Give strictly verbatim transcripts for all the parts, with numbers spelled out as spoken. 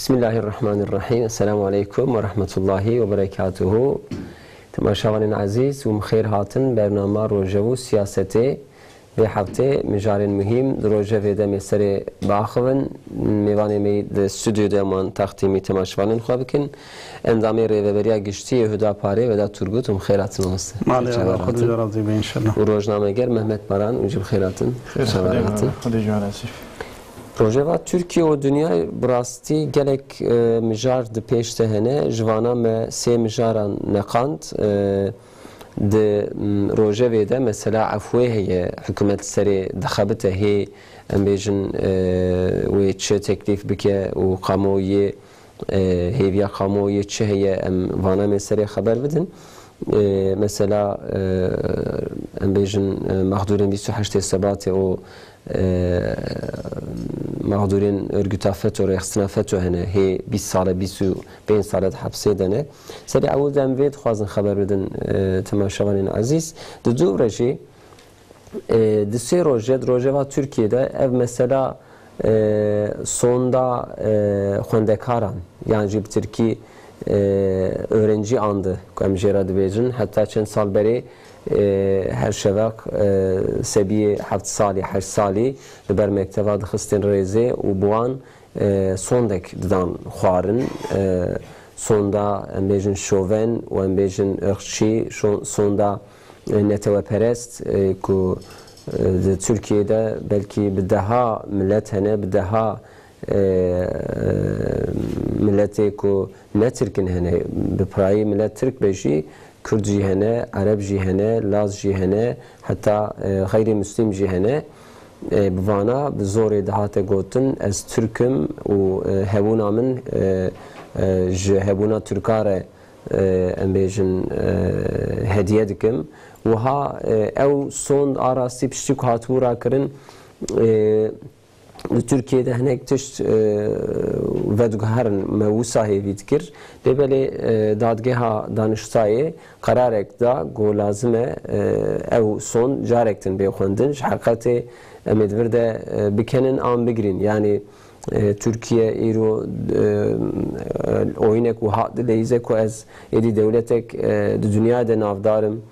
Bismillahirrahmanirrahim. Esselamu aleykum ve rahmetullahi ve berekatuhu. Temaşevanên ezîz û bi xêr hatin bernama Rojev û Siyasetê. Vê heftê mijarên muhîm di Rojevê de em ê serê biaxivin. Mêvanê me yî di stûdyoyê de em wan textîmî temaşevanên xwe bikin. Endamê Rêveberiya Giştî yê Huda Parê, Vedat Turgut, hûn bi xêr hatin mamoste. Malê Çavar Allah, Xwedê hatin. Razî be înşallah. Û rojnameger Mehmet Baran, hûn jî bi xêr hatin. Xêr, Çavar Xwedê hatin. Xwedê ji we razî. Rojeva Tirkiye û dinyayê bi rastî gelek, e, mijar di pêş de hene. Ji vana me sê mijaran neqand. E, di, m, rojevê de mesela efwê heye, hikûmet serê dixebite hê, em bêjin, e, wê çi teklîf bike û kamuoyê, e, hêviya kamuoyê çi heye, em vana em ê serê xeber bidin. E, mesela, e, em bêjin, e, mexdûrên bîst û heştê Sebatê û, e, mexdûrên örgüta FETÖ, rêxistina FETÖ hene, hê bîst sal e, bîst û pênc sal e di hepsê de ne. Serê ewil de em vê dixwazin xeber bidin, e, temaşevanên ezîz. Di dû re jî, e, di sê rojê, di rojeva Tirkiyê de ev mesela, e, sonda, e, xwendekaran, yan jî bi tirkî, e, öğrenci andı, ku em jê re dibêjin, heta çend sal berê, e, her şeveq, e, sebiyê heft salî, heşt salî li ber mekteva dixistin rêzê û bi wan, e, sondek didan xwarin. E, sonda, em bêjin, şoven û em bêjin ırkçı, şo-, sonda, e, neteweperest, e, ku, e, di Tirkiyê de belkî bi deha milet hene, bi deha, e, miletê ku ne Tirk in hene, bi pirayî milet Tirk be jî, Kurd jî hene, Ereb jî hene, Laz jî hene, heta, e, xeyrî Muslîm jî hene. E, bi vana, bi zorê dihate gotin, ez Tirk im û, e, hebûna min, e, e, ji hebûna Tirka re, e, em bêjin, e, hediye dikim. Wiha, e, ew sond a rastî piştî ku hatibû rakirin, e, li Tirkiyê de hinek tişt, e, vediguherin, me wisa hêvî dikir. Lê belê, e, Dadgeha Daniştayê qerarek da ku lazim e, e, ew sond carek din bê xwendin. Ji heqetê em ê di vir de, e, bikenin an bigirîn. Yanî, e, Tirkiye îro, e, oynek wiha dileyîze ku ez êdî dewletek, e, di dinyayê de navdar im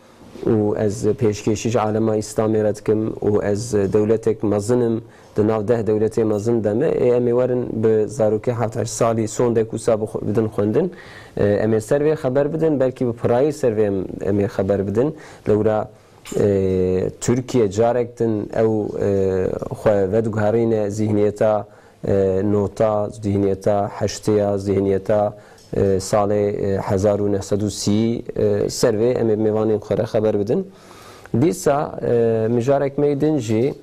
û ez pêşkêşî ji alema Îslamê re dikim û ez dewletek mezin im, di nav deh dewletê mezin de me, ê em ê werin bi zarokê heft heşt salî sondek wisa bixwe-, bidin xwendin. E, em ê ser vê xeber bidin, belkî bi pirayî ser vê em, em ê xeber bidin. Lewra, e, Tirkiye carek din ew, e, xwe vediguherîne zîhniyeta, e, nota, zîhniyeta heştê ya, zîhniyeta, e, salê, e, hezar û neh sed û sî, e, ser vê em ê mêvanên xwe re xeber bidin. Dîsa, e, mijarek me yê din jî,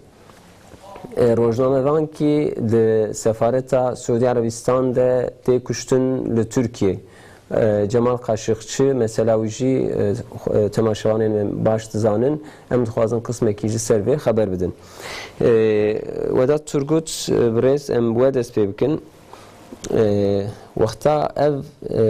e, rojnamevankî di sefareta Suudi Arabistan de tê kuştin li Tirkiyê. E, Cemal Kaşıkçı, mesela wî jî, e, xwe-, e, temaşevanên me baş dizanin, em dixwazin qismekî ji ser vê xeber bidin. E, Vedat Turgut, e, birêz, em bi we dest pê bikin. E, wexta ev, e,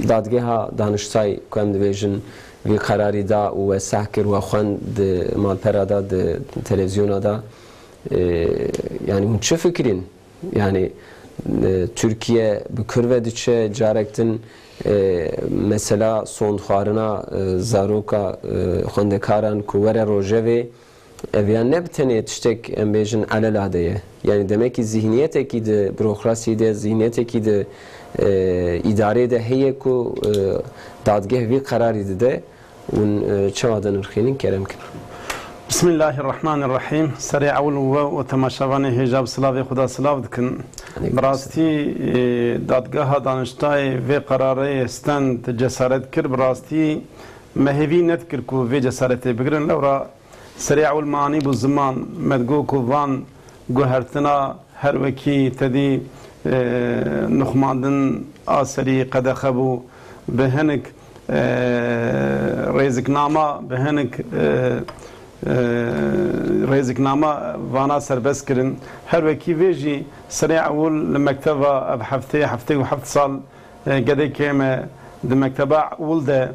dadgeha Daniştay, ku em dibêjin, vî qerarî da û we seh kir, we xwend di malpera de, di televîzyona de, e, yanî hûn çi fikirîn? Yani, e, Tirkiye bi kur ve diçe, carek din, e, mesela sondxwarina, e, zaroka, e, xwendekaran ku were rojevê, ev ya ne bi tenê tiştek, em bêjin, elela de ye. Yani, demek ki zihniyetekî di burokrasiyê de, zihniyetekî di, e, îdarê de heye ku, e, dadgeh vî qerarî dide. Hûn, e, çawa dinirxînin, kerem kin? Bismillahirrahmanirrahim. Serê ewil we û temaşevanê hêja bi silavê Xweda silav dikin. Aleykum selam. Bi rastî, e, dadgeha Daniştayê vê qerarê stend cesaret kir. Bi rastî me hêvî nedikir ku vê cesaretê bigirin. Lewra serê ewil me anîbû ziman, me digot ku van guhertina her wekî te dî, e, nixumandin a serî qedexe bû, bi hinik, e, rêziknama, bi hinik, e, e, rêziknama vana serbest kirin. Her wekî vê jî serê ewil li mekteva ev heftê, heftê û heft sal, e, gedekê me di mekteba ewil de,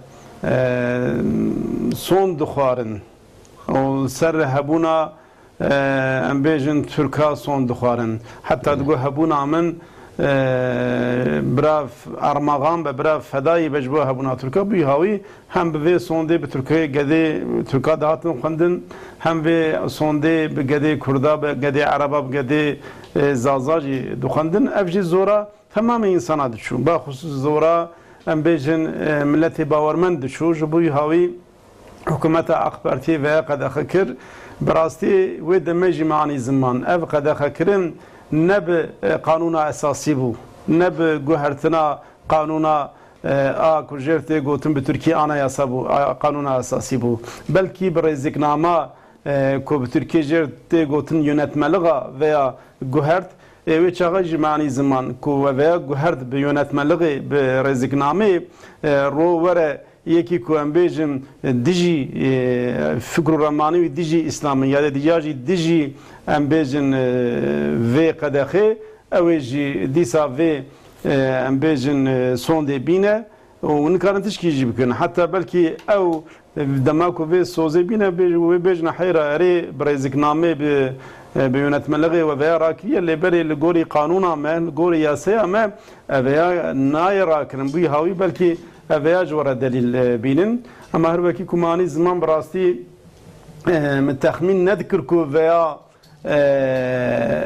e, son dixwarin û li ser hebûna, e, em bêjin, Tirka son dixwarin. Heta digot hebûna min, e, bira F-, Ermaxan be, bira Fedayî be ji bo hebûna Tirka bûyî hawî, hem bi vê sondê bi Tirkê gedê, Tirka dihatin xwendin, hem vê sondê bi gedê Kurda be, gedê Ereba bi gedê, e, Zaza jî dixwendin. Ev jî zora temamê însana diçû. Baxusus zora, em bêjin, e, miletê bawermend diçû. Ji bo hawî hikûmeta AK Partiyê veya qedexe kir. Bi rastî wê demê jî me anî ziman. Ev qedexekirin ne bi, e, qanûna esasî bû, ne bi guhertina qanûna, e, a ku jêr tê gotin bi Tirkî anayasa bû, a, qanûna esasî bû. Belkî bi rêziknama, e, ku bi Tirkî jêr tê gotin yönetmeliğa veya guhert, ê wê çaxa jî me anî ziman ku we veya guhert bi yönetmeliğê, bi rêziknameyê, e, ro were yekî ku em bêjin, e, dijî, e, fikr û remanî wî dijî Îslamê ya de ya jî dijî em bêjin, e, vê qedexê, ew ê jî dîsa vê, e, em bêjin, e, sondê bîne. Û nikarin tişkî jî bikin. Heta belkî ew dema ku vê sozê bîne, bê-, wê bêjine heyra erê bi rêziknamê, bi, bi yönetmeliğê we veya rakiriye, lê berê li gorî qanûna me, li gorî yasaya me, ev veya nayê rakirin. Bûyî hawî belkî ev veya ji we re delîl, e, bînin. Ema her wekî ku me anî ziman bi rastî, e, min texmîn nedikir ku veya, e,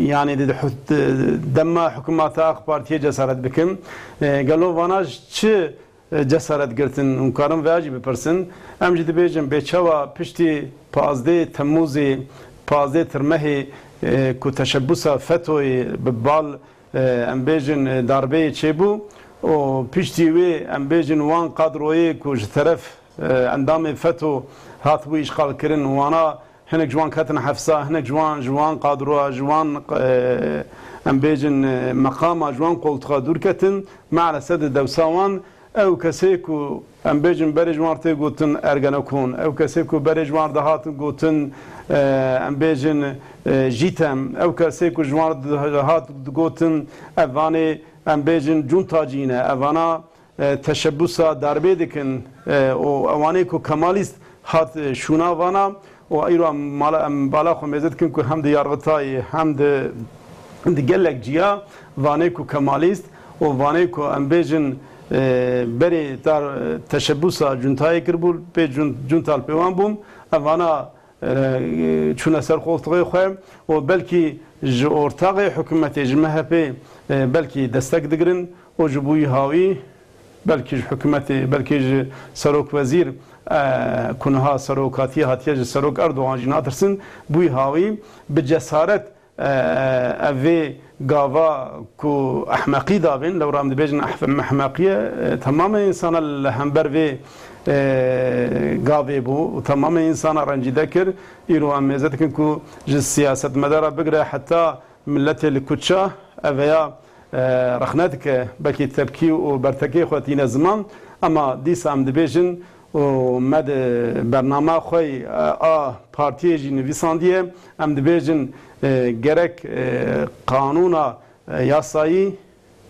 yanî di, di hut-, dema hikûmeta AK Partiyê cesaret bikin. E, gelo vana ji çi, e, cesaret girtin? Hûn karin veya jî bipirsin. Em jî dibêjin bê çawa piştî pazdeh Temmûzê, pazdeh Tirmehê, e, ku teşebbusa FETO'yê bi bal, e, em bêjin, e, darbeyê çêbû û piştî wê em bêjin wan kadroyê ku ji teref, e, endamê FETO hatibû îşxalkirin, wana hinek ji wan ketin hefsa, hinek ji wan, ji wan kadroya, ji wan, e, em bêjin, e, meqama, ji wan qoltuxa dûr ketin. Meelesef di dewsa wan ew kesê ku em bêjin berê ji wan tê gotin Ergenekon, ew kesê ku berê ji wan dihatin gotin, e, em bêjin, e, JÎTEM, ew kesê ku ji wan dihat digotin ev vanê em bêjin cuntacî ne, ev vana, e, teşebbusa darbê dikin, e, û ewanê ku Kemalîst hat, e, şûna vana û îro em mala, em bala xwe mêze dikin ku hem di Yargitayê hem di, di gelek ciya vanê ku Kemalîst û vanê ku em bêjin, e, berê dar, e, teşebbusa cuntayê kiribû, pê cun-, cunta li pê wan bûm, ev vana, e, çûne ser qoltuxê xwe û belkî ji ortaxê hikûmetê, ji MHPê, e, belkî destek digirin û ji bo wî hawî belkî ji hikûmetê, belkî ji serok wezîr, e, ku niha serokatiyê hatiye ji serok Erdogan jî natirsin, bo wî hawî bi cesaret, e, e, ev vê gava ku ehmeqî davên, lewra em dibêjin ehf-, ehmeqiye, e, temamê însana li hember vê, e, gavê bû û temamê însana rencîde kir. Îro em mêze dikin ku ji siyasetmedara bigire heta miletê li kuça ev veya, e, rexne dike, belkî tepkî û bertekê xwe tîne ziman, ema dîsa em dibêjin û me di bernama xwe, e, a partiyê jî nivîsandiye, em dibêjin, e, gerek, e, qanûna, e, yasayî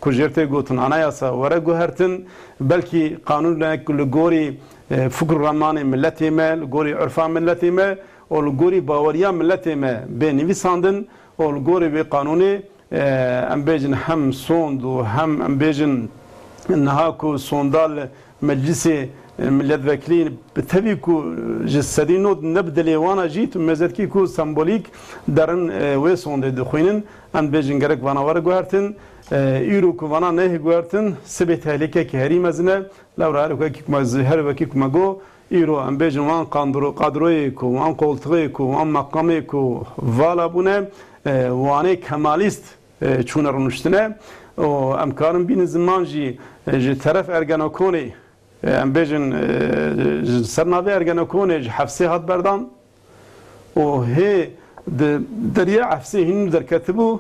ku jêr tê gotin anayasa were guhertin, belkî qanûnek li gorî, e, fikr û remanê miletê me, li gorî urfa miletê me û li gorî baweriya miletê me bê nivîsandin û li gorî vê qanûnê, e, em bêjin hem sond û hem em bêjin niha ku sonda li Meclisê, e, Miletvekilî bi tevî ku ji sedî nod ne bi dilê wan a jî, tu mêze dikî ku sembolîk derin, e, wê sondê dixwînin. Em dibêjin gerek vana were guhertin. E, îro ku vana nehê guhertin, sibê tehlîkekî herî mezin e. Lewra her wekî ku me zi-, her wekî ku me got, îro em bêjin wan qandro-, qadroyê ku, wan qoltixê ku, wan meqamê ku vala bûne, e, wanê Kemalîst, e, çûne rûniştine. Û em karin bînin ziman jî, e, ji teref Ergenekonê, e, em bêjin, e, ji ser navê Ergenekonê ji hefsê hat berdan. Û hê di deriyê efsê hîn derketibû,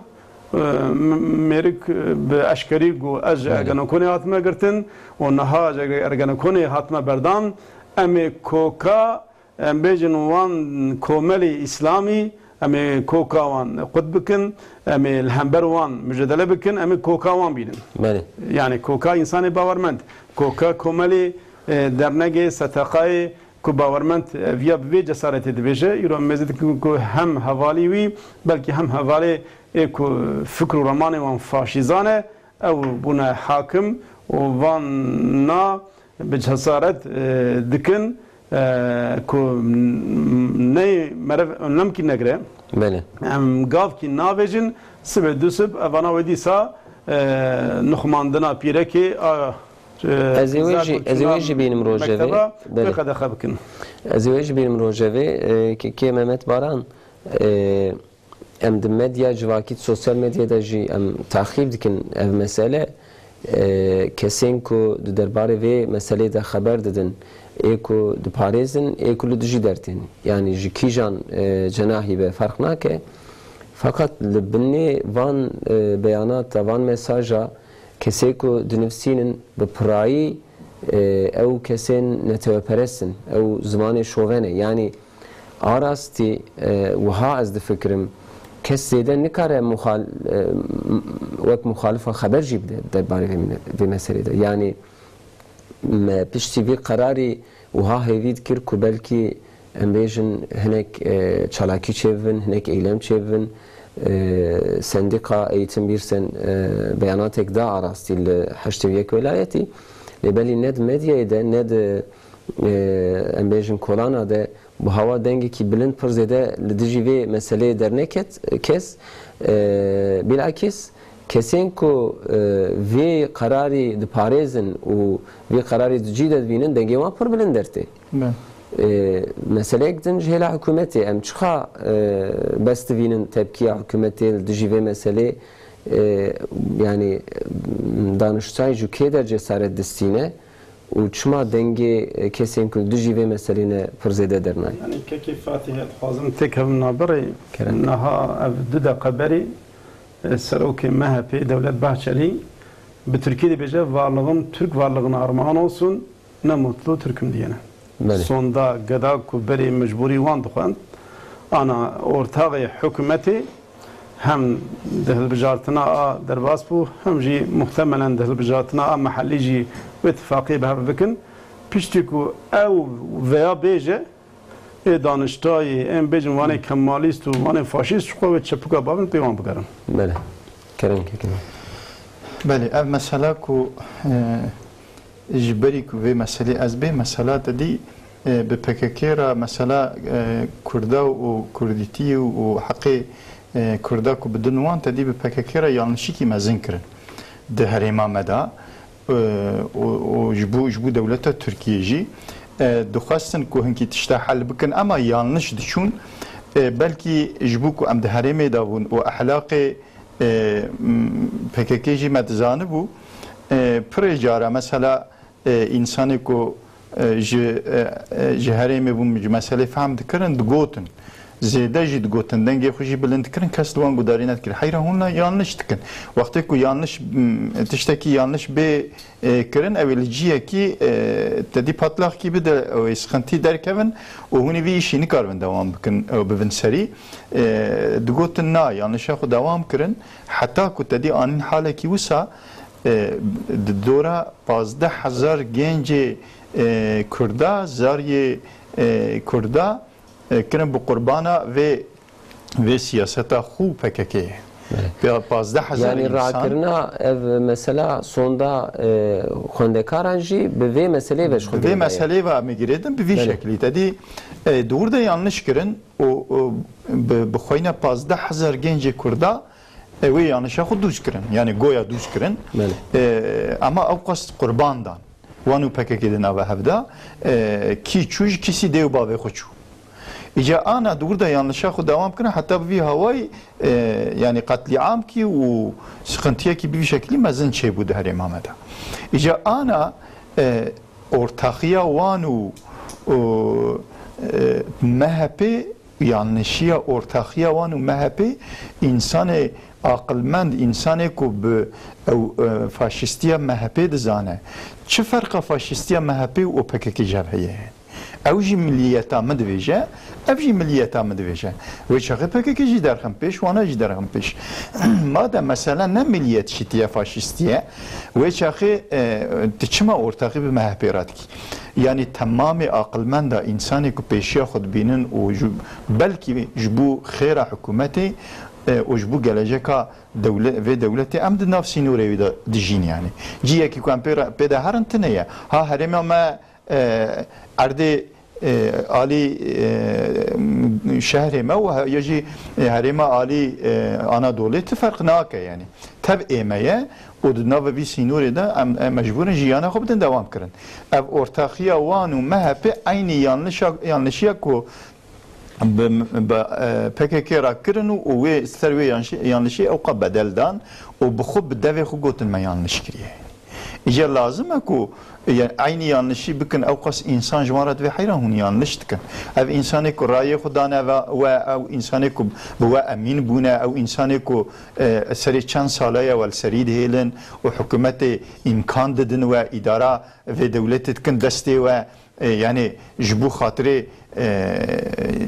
e, m-, mêrik, e, bi eşkerî got, "Ez ji Ergenekonê hatime girtin û niha ji Ergenekonê hatime berdan." Em ê koka, em bêjin, wan komelê Îslamî, em ê koka wan qut bikin, em ê li hember wan mucedele bikin, em ê koka wan bînin. Belê. Yani koka însanê bawermend, koka komelê, e, dernegê, seteqayê, ku bawermend, e, viya bi vê cesaretê dibêje, îro em mêze dikin ku hem hevalî wî, belkî hem hevalê ê ku fikr û ramanê wan faşîzan e, ew bûne hakim û van na bi cesaret, e, dikin, e, ku ney meriv önlemkî negire. Belê. Em gavkî navêjin, sibê du sib, evana wê dîsa, e, nixumandina pîrekê, a, e, Ez ê wê zak jî, û ez ê wê çûna jî bînim rojevê. Mekteba Belê. Wê qedexe bikin. Ez ê wê jî bînim rojevê, e, ke-, kê Mehmet Baran, e, em di medya civakî, di sosyal medyayê de jî em taxîb dikin ev mesele. E, kesên ku di derbarê vê meselê de xeber didin, ê ku diparêzin, ê ku li dijî dertên, yanî ji kîjan, e, cenahî be ferq nake. Feqet li binê van, e, beyanata, van mesaja kesê ku dinivsînin bi pirayî, e, ew kesên neteweperest in, ew zimanê şove ne. Yanî a rastî, e, wiha ez difikirim, kes zêde nikare muxal-, e, m-, wek muxalifa xeber jî bide derbarê vê mine-, vê meselê de. Yanî me piştî vî qerarî wiha hêvî dikir ku belkî em bêjin hinek, e, çalakî çêbibin, hinek eylem çêbibin. E, Sendîqa Eğitim Birsen, e, beyanatek da a rastî li heştê û yek welayetî. Lê belî ne di medyayê de, ne di, e, em bêjin kolana de, bi hawa dengekî bilind pir zêde li dijî vê meseleyê derneket kes. E, bilakis kesên ku, e, vê qerarî diparêzin û vê qerarî di cî de dibînin, dengê wan pir bilind dertê. Be. E, meseleyek din ji hêla hikûmetê, em çiqa, e, bes divînin tepkiya hikûmetê li dijî vê meselê, e, yanî, daniştay ji kê der cesaret distîne? Û çima dengê, e, kesên ku li dijî vê meselê ne pir zêde dernayê? Yanî kekê Fatîh, ez dixwazim têkevim navberê. Kerem. Niha ev du deqe berê, e, serokê M H P Devlet Bahçelî bi tirkî dibêje, "Varlığım Türk varlığına armağan olsun, ne mutlu Türk'üm" diyene. Belê. Sonda geda ku berê mecbûrî wan dixwend, ana ortaxê hikûmetê, hem di hilbijartina a derbas bû, hem jî muhtemelen di hilbijartina a mehellî jî wê tifaqê bi hev bikin. Piştî ku ew veya bêje, ê daniştayî, em bêjin wanê kemalîst û wanê faşîst, ji xwe wê çepûka bavin pê wan bigerin. Belê. Kerem kekin. Belê, ev mesela ku, e, Ji berî ku vê meselê ez bê, mesela te dî, e, bi P K K re mesela, e, Kurda û Kurdîtî û, û heqê, e, Kurda ku bi din wan te dî bi P K K re yanlişîkî mezin kirin di herêma me de, e, û, û ji bo, ji bo dewleta Tirkiyê jî, e, dixwestin ku hinkî tişta hel bikin, ema yanliş diçûn. E, belkî ji bo ku em di herêmê de bûn û ehlaqê e, m, P K K jî me dizanibû, e, pirê cara mesela, e, însanê ku, e, ji, e, e, ji herêmê bûn, ji meselê fehm dikirin, digotin. Zêde jî digotin, dengê xwe jî bilind dikirin, kes li wan gudarî nedikir. Heyra hûn la yanlış dikin. Wextê ku yanlış, m, tiştekî yanlış bê e, kirin, ew ê li ciyekî, e, te dî patlaxkî bide, ew ê sixintî derkevin û hûn ê vî îşî nikaribin dewam bikin, ew bibin serî. E, digotin na, yanlişa xwe dewam kirin, heta ku te dî anîn halekî wisa, e, di dora pazdeh hezar gencê, e, Kurda, zariyê, e, Kurda, e, kirin bi qurbana vê, vê siyaseta xwe û P K K ye. Belê. Pe-, pazdeh hezar Yanî însan. Rakirina ev mesela sonda, e, xwendekaran jî bi vê meseleyê ve ji xwe Bi vê girêdayî. Meseleyê ve em ê girêdin bi vî Belê. Şeklî. Te dî, e, di wir de yanlış kirin û, û bi, bi xweyna pazdeh hezar gencê Kurda, e, wê yanlişa xwe dûz kirin. Yanî goya dûz kirin. Belê. E, ama ew qas qurban dan. Wan û P K K di nava hev de, e, kî çû ji kîsî dê û bavê xwe çû. Îca ana di wir de yanlişa xwe dewam kirin, heta bi vî hawayî, e, yanî qetlîam kî û sixintiyekî bi vî şeklî mezin çêbû di herêma me de. Îca ana, e, ortaxiya wan û, û, e, M H P Yanlişiya ortaxiya wan û M H P, însanê aqilmend, însanê ku bi ew, e, faşîstiya M H P dizane. Çi ferqa faşîstiya M H P û O P K K ji hev heye? Ew jî miliyeta min dibêje, ev jî miliyeta min dibêje. Wê çaxê P K K jî derxin pêş, wana jî derxin pêş. Madem mesele ne miliyetçîtî ye, faşîstî ye, wê çaxê, e, tu çima ortaxî bi M H P re dikî? Yanî temamê aqilmenda însanê ku pêşiya xwe dibînin û ji, belkî ji bo xêra hikûmetê, e, û ji bo geleceka dewle-, vê dewletê em di nav sînorê wî de dijîn yanî. Cihekî ku em pê re, pê de herin tune ye. Ha herêma me, e, erdê, e, alî, e, şehrê me û he-, ya jî, e, herêma alî, e, Anadolê ti ferq nake yanî. Tev ê me ye û di nava vî sînorê de em, em mecbûr in jiyana xwe bidin dewam kirin. Ev ortaxiya wan û M H P eynî yanlişa, yanlişiya ku bi, bi, e, P K K re kirin û, û wê ser wê yanşi-, yanlişî ewqa bedel dan û bi xwe bi devê xwe gotin me yanliş kiriye. Îcar lazim e ku, yani, eynî yanlişî bikin, ewqas însan ji wan re divê heyran hûn yanliş dikin. Ev însanê ku rayê xwe dane ve, we, ew însanê ku bi we emîn bûne, ew însanê ku, e, serê çend sale ye we li serî dihêlin û hikûmetê îmkan didin we, îdara vê dewletê dikin destê we, e, yani ji bo xatirê, e,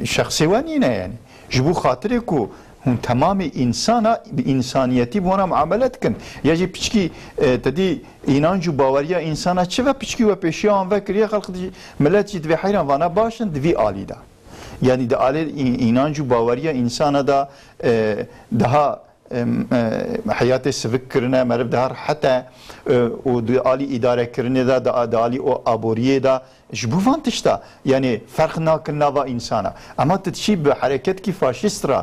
şexsê we nîne yani. Ji bo xatirê ku hûn temamê însana, bi însaniyetî bi wana muamele dikin. Ya jî piçkî, e, te dî înanc û baweriya însana çi ve piçkî we pêşiya wan vekiriye, xelq dî, milet jî divê heyran vana baş in di vî alî de. Yani di alê î-, înanc û baweriya însana de, e, daha, em, e, heyatê sivik kirine, meriv daha rehet e, e, û di alî îdarekirinê de, di, di alî o aboriyê de, ji bo van tişta, yani ferq nakin nava însana. Ema tu diçî bi hereketkî faşîst re,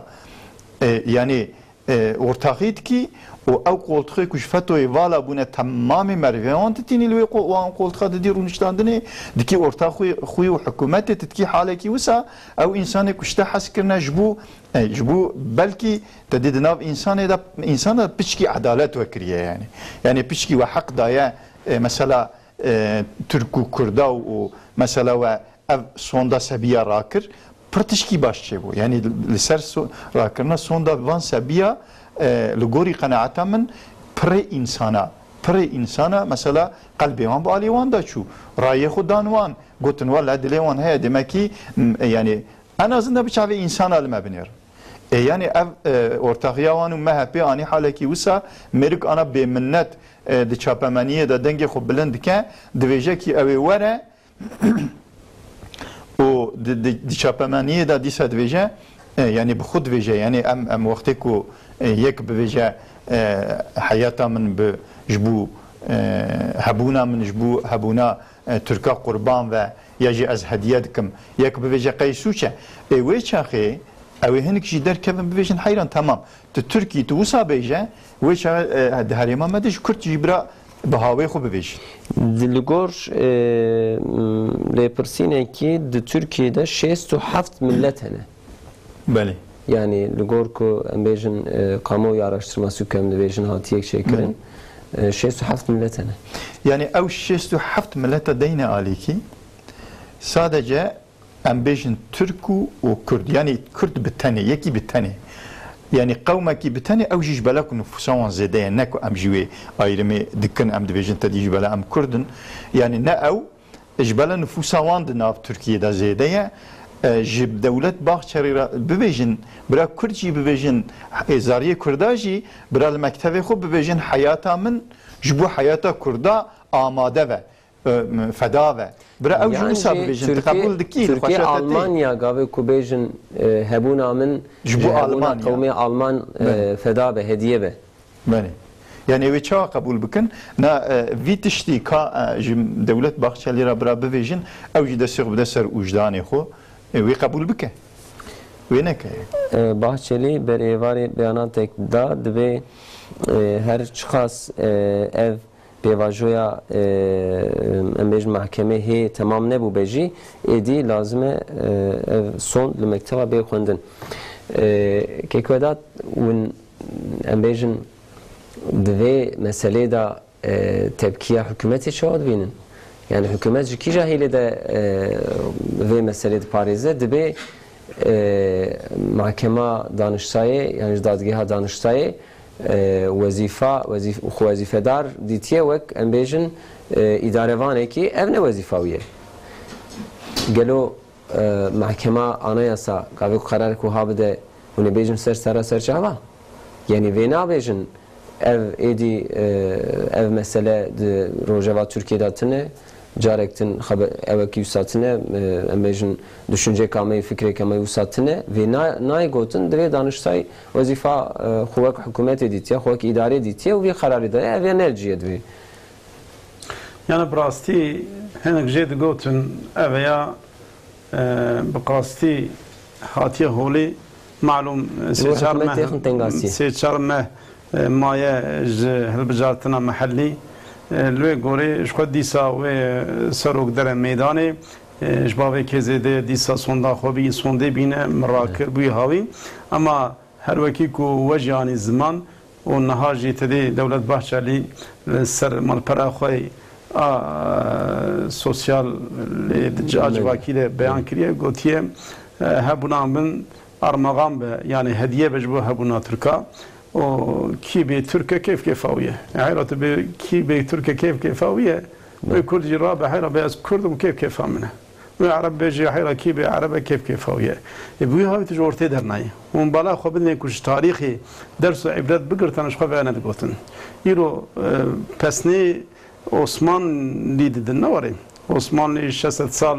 e, yani, e, ortaxî dikî û ew qoltixê ku ji fetoyê vala bûne temamê merivê wan ditînî li wê qo-, wan qoltixa didî rûniştandinê, dikî ortaxî xwî û hikûmetê tu dikî halekî wisa, ew însanê ku ji te hez kirine ji bo, e, ji bo belkî te dî di nav însanê de, însan de piçkî edalet we kiriye yani. Yani piçkî we heq daye, e, mesela, e, Tirk û Kurda û, û mesela we ev sonda sebiya rakir, pir tişkî baş çêbû. Yani li ser so-, rakirina sonda van sebiya, e, li gorî qenaeta min pirê însana, pirê însana mesela qelbê wan bi alî wan de çû. Rayê xwe dan wan, gotin wele dilê wan heye, demekî, m-, yani en azından bi çavê însana li me binêrin. E, yani ev, e, ortaxiya wan û M H P anî halekî wisa mêrik ana bêminnet, e, di çapemeniyê de dengê xwe bilind dike, divêje kî ew ê were û di, di, di çapemeniyê de dîsa divêje, e, yani bi xwe divêje, yani em, em wextê ku, e, yek bivêje, e, heyata min bi, ji bo, e, hebûna min, ji bo hebûna, e, Tirka qurban ve ya jî ez hediye dikim, yek bivêje qey sûç e. Ê wê çaxê ew ê hinek jî derkevin bivêjin heyran, temam. Tu Tirkî, tu wisa bêje, wê çaxê, e, di herêma me de ji Kurd jî bira bi hawê xwe bivêjin. Di, li gor, e, m, lêpirsînekî di Tirkiyê de şêst û heft millet hene. Belê. Yani li gor ku em bêjin, e, kamuoyu araştırması ku em dibêjin hatiyek çêkirin, Belê. e, şêst û heft millet hene. Yani ew şêst û heft mileta deyne alîkî sadece em bêjin Tirk û, û Kurd, yanî Kurd bi tenê, yekî bi tenê. Yanî qewmekî bi tenê, ew jî ji bela ku nifûsa wan zêde ye, ne ku em jî wê ayrımê dikin, em dibêjin te dî ji bela em Kurd in. Yanî ne ew, ji bela nifûsa wan di nav Tirkiyê de zêde ye. E, ji Dewlet Bahçelî re bibêjin, bira Kurd jî bibêjin, ê zariyê Kurda jî, bira li mektevê xwe bibêjin, heyata min ji bo heyata Kurda amade ve. E, feda ve. Bira ew jî Yan wisa jî bibêjin, tu Tirkiye, qebûl dikî, li Tirkiye, xweşa te tê. Almanya gavê ku bêjin, e, hebûna min Ji bo ji hebûna Almanya. qewmê Alman, e, Belê. feda be, hediye be. Belê. Yani ew ê çawa qebûl bikin? Na, e, vî tiştî ka, e, ji Dewlet Bahçelî re bira bivêjin, ew jî destê xwe bide ser ûjdanê xwe, e, wê qebûl bike. Wê neke. E, Bahçelî ber êvarê beyanatek da, dibê, e, her çiqas, e, ev pêvajoya, e, em bêjin mahkemê hê temam nebûbe jî, êdî lazim e, e, ev sond li mekteba bê xwendin. E, Kek Vedat, hûn, em bêjin, di vê meselê de, e, tepkiya hikûmetê çawa dibînin? Yani hikûmet ji kîja hêlê de, e, vê meselê diparêze? Dibê, e, mahkema daniştayê, yani ji dadgeha daniştayê, e, wezîfa, wezîf-, xwe wezîfedar dîtiye wek, em bêjin, e, îdarevanekî, ev ne wezîfa wî ye. Gelo, e, Mehkema Anayasa gavê ku qerar ku ha bide, hûn ê bêjin ser sera ser çava? Yanî vê nabêjin ev êdî, e, ev mesele di rojeva Tirkiyê de tune, carek din xebe-, ewekî wisa tune, e, em bêjin düşünceka me yê, fikreka me yê wisa tune, vê na-, nayê gotin, divê Daniştay wezîfa, e, xwe wek hikûmetê dîtiye, xwe wek îdarê dîtiye û vê qerarê daye, ev ya ne cihê divê. Yani bi rastî hinek jê digotin, ev ya, e, bi qastî hatiye holê, malûm, e, sê çar meh, sê çar meh, e, maye ji hilbijartina mehellî. E, li wê gorê ji xwe dîsa wê serok dere meydanê, e, ji bavê kê zêde dîsa sonda xwe bî, sondê bîne, mirakir bûyî hawî. Ema her wekî ku we jî anî ziman û niha jî tedê Dewlet Bahçelî li ser malpera xwe a sosyal lê di ca civakî de beyan kiriye, gotiye, e, hebûna min armağan be, yani hediye be ji bo hebûna Tirka û kî bê Tirk e kêf kêfa wî ye. E, heyra tu bê kî bê Tirk e kêf kêfa wî ye, wê Kurd jî rabe heyra bê ez Kurd im kêf kêfa min e. Wê Ereb bêjî heyra kî bê Ereb e kêf kêfa wî ye. Ê, bi wî hawî tu ji ortê dernayî. Hûn bala xwe bidinê ku ji tarîxê ders û îbret bigirtin ji xwe veya nedigotin. Îro, e, pesnê Osmanlî didin, ne warê. Osmanlî şeş sed sal,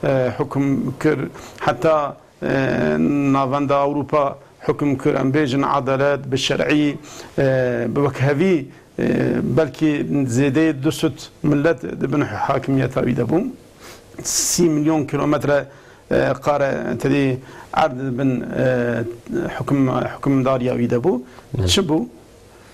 e, hukm kir. Heta, e, navenda Ewropa hukm kir, em bêjin edalet, bi şer'î, e, bi wekhevî, e, belkî zêdeyê du sed milet di bin hakimiyeta wî de bû. Sî milyon kilometre, e, qare tedî erd di bin, e, hukum-, hukimdariya wî de bû. Çi bû?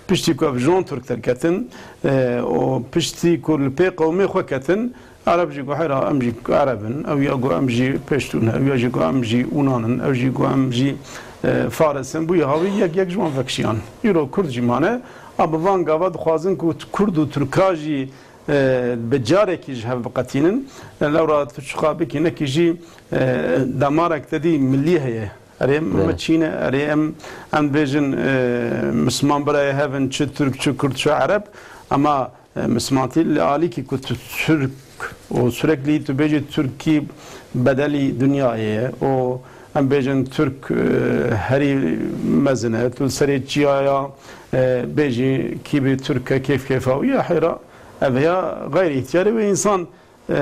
Piştî ku ev ji wan Tirk derketin, e, û piştî ku li pê qewmê xwe ketin, Ereb jî got, heyra, em jî Ereb in, ew ya got, em jî Peştûn in, ew ya jî got, em jî Ûnan in, ew jî got, em jî, e, Faris in. Bûyî hawî yek yek ji wan vekişiyan. Îro Kurd jî mane, a bi van gava dixwazin ku Kurd û Tirka jî, e, bi carekî ji hev biqetînin. E, lewra tu çiqa bikî nekî jî, e, damarek te dî milî heye. Erê em, em çî ne, erê em, em bêjin, e, Misliman birayê hev in, çi Tirk, çi Kurd, çi Ereb, ama, e, Mislimantî li alîkî ku tu Tirk û süreklî tu bêjî Tirkî bedelî dinyayê ye û em bêjin Tirk, e, herî mezin e, tu li serê çiyaya, e, bêjî kî bê Tirk e kêf kêfa wî ye, heyra ev ya xeyrî îhtiyarê wê însan, e,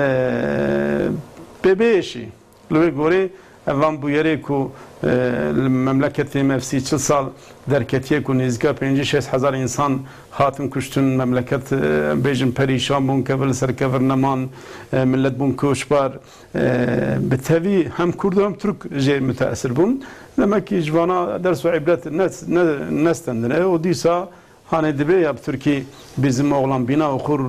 pê bêşî. Li wê gorê ev van bûyerê ku, e, li memleketê me sî çil sal derketiye ku nêzîka pêncî şêst hezar însan hatin kuştin, memleket, e, bêjin perîşan bûn, kevir li ser kevir neman, e, millet bûn koçber, e, bi tevî hem Kurd û hem Tirk jê muteesir bûn. Demek ki ji vana ders û îbret ne, ne, nestendine û dîsa Hanê dibê ya bi Tirkî bizim oğlan bina okur,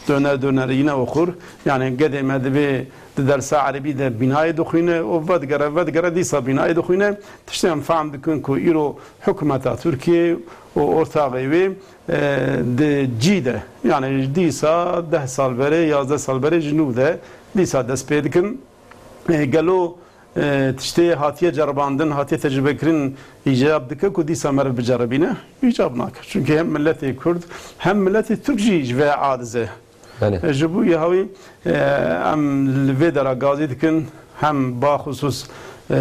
döner döner yine okur. Yani gedê me dibê di dersa erebî de binayê dixwîne û vedigere, vedigere dîsa binayê dixwîne. Tiştê em fehm dikin ku îro hikûmeta Tirkiyê û ortaxê wê, e, di cî de, yani dîsa deh sal berê, yazdeh sal berê ji nû de dîsa dest pê dikin. E, gelo, e, tiştê hatiye ceribandin, hatiye tecrûbekirin îcab dike ku dîsa meriv biceribîne? Îcab nake. Çunkî hem miletê Kurd hem miletê Tirk jî ji vê adiz e. Belê. E, ji bo yê hawî, e, em li vê dera gazî dikin, hem baxusus, e,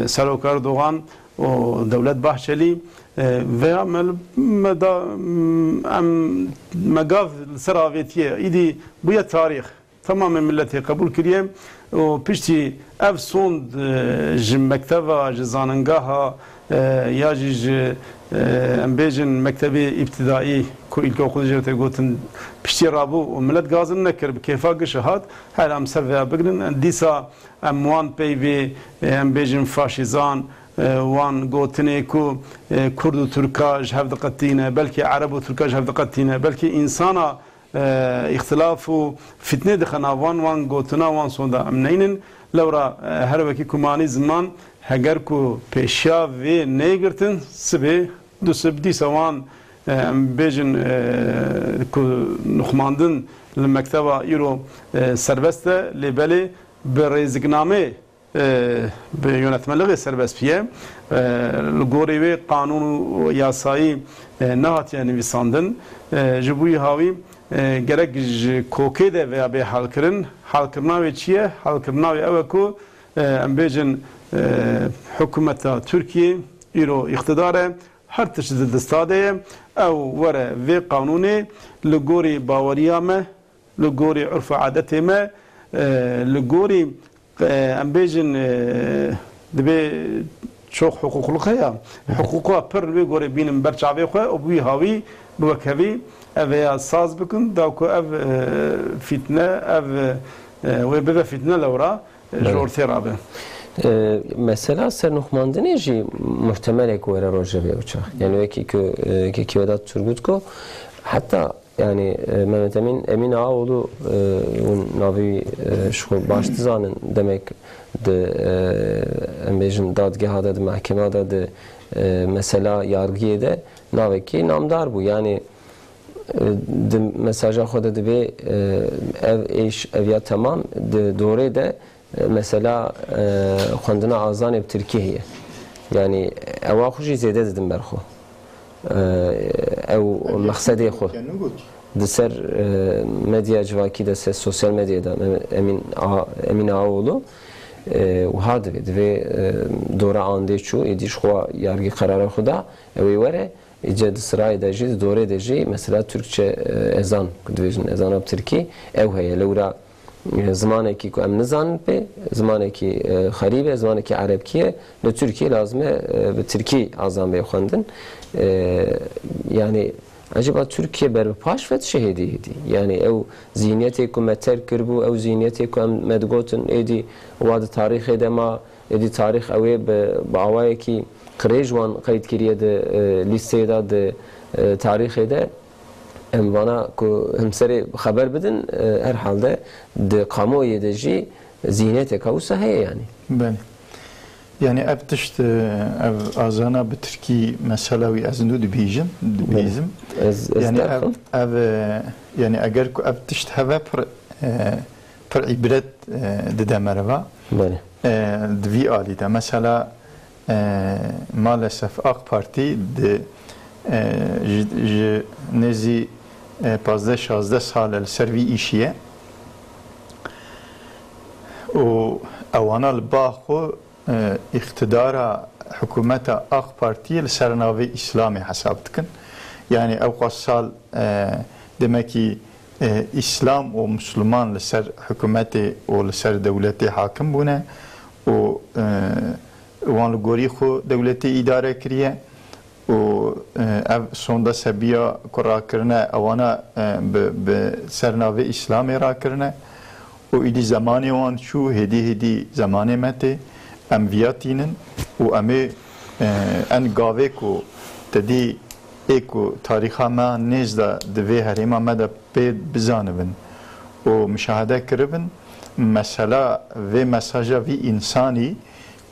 Serok Erdogan û Dewlet Bahçelî, e, veya me, me da, em, me gav li ser avêtiye, îdî bûye tarîx. Temamê miletê qebûl kiriye û piştî ev sond, e, ji mekteva, ji zaningeha, e, ya jî ji, e, em bêjin mektebê îbtidaî ku îlkokul jê tê gotin piştî rabû û milet gazin nekir, bi kêfa gişi hat, her em ser vêya bigrin. Dîsa em wan peyvê, e, em bêjin faşîzan, e, wan gotinê ku, e, Kurd û Tirka ji hev diqetîne, belkî Ereb û Tirka ji hev diqetîne, belkî însana e, îxtilaf û fitnê dixe nav wan, wan gotina, wan sonda em neynin. Lewra, e, her wekî ku me anî ziman, heger ku pêşiya vê neyê girtin, sibê, du sib dîsa wan, e, em bêjin, e, ku nuxmandin li mekteba îro, e, serbest e, lê belê bi rêziknameyê e, bi yönetmeliğê serbest bûye. E, li gorî wê qanûn û yasayî, e, nehatiye nivîsandin. E, ji bo yê hawî, E, gerek ji kokê de veya bê halkirin. Halkirina wê çi ye? Halkirina wê ew e ku, e, em bêjin, e, hikûmeta Tirkiyê îro îqtidar e, her tişt di dista de ye, ew were vê qanûnê li gorî baweriya me, li gorî urf û adetê me, e, li gorî, e, em bêjin, e, dibê çok huquqluk heye. Huquqa pir li wê gorê bînin ber çavê xwe û bi wî hawî, bi wekhevî ev heya saz bikin, da ku ev, e, fîtne, ev, e, wê bibe fîtne lewra, e, ji Belê. ortê rabe. E, mesela sernuxmandinê jî muhtemelek were rojevê ew çax. Yani wekî ku, e, kekî Vedat Turgut ku heta Yani, e, Mehmet Emin, Emin Ağaoğlu, e, hûn navê wî, e, ji xwe baş dizanin, demek di, e, em bêjin dadgeha de, di mehkema de, di, e, mesela yargiyê de navekî namdar bû. Yani, e, di mesaja xwe de dibê, e, ev êş, ev ya temam, di dorê de E, mesela, e, xwendina azanê bi tirkî heye. Yani, ewa xwe jî zêde didin ber xwe. E, ew mexsedê xwe. Di ser, e, medya civakî de, ser sosyal medyayê de, Emîn A-, Emîn Ağaoğlu, e, wiha divê, divê, e, dora andê çû, êdî ji xwe yargî qerara xwe da, ew ê were, Îca di sirayê de jî, di dorê de jî, mesela Türkçe, e, ezan, ku dibêjin ezana bi tirkî, ew heye. Lewra, e, zimanekî ku em nizanin pê, zimanekî, e, xerîb e, zimanekî erebkî ye, li Tirkiyê lazim e, e, bi tirkî azan bê xwendin. E, yani, ecêba Tirkiye ber bi paş ve dişe hêdî hêdî? Yani, ew zihniyetê ku me terk kiribû, ew zihniyetê ku em, me digotin, êdî wa di tarîxê de ma, êdî tarîx ew ê bi, bi awayekî qirêj wan qeyd kiriye di, e, lîsteyê de, di, e, tarîxê de. Em vana ku hemserê xeber bidin, e, herhalde di kamuoyê de jî zihniyeteka wisa heye yani. Belê. Yani ev tişt, e, ev azana bi tirkî mesela wî ez nû dibîjim, Belê. dibîzim. Ez, ez Yani ev, derxim. ev, e, yani eger ku ev tişt heve pir, e, pir îbret, e, dide meriva. Belê. E, di vî alî de. Mesela, e, maalesef AK Partî di, e, ji, ji nêzî, e, pazdeh şazdeh sal e li ser vî îşî ye. Û ewana li ba xwe, e, îqtidara hikûmeta AK Partiyê li ser navê Îslamê hesab dikin. Yani ew qas sal, e, demekî, e, Îslam û Misliman li ser hikûmetê û li ser dewletê hakim bûne û, e, wan li gorî xwe dewletê îdare kiriye û, e, ev sonda sebiya ku rakirine ewana, e, bi, bi ser navê Îslamê rakirine û îdî zemanê wan çû, hêdî hêdî zemanê me tê, em viya tînin û em ê, e, en gavê ku te dî ê ku tarîxa me nêz de di vê herêma me de pê bizanibin û muşahede kiribin, mesela vê mesaja vî însanî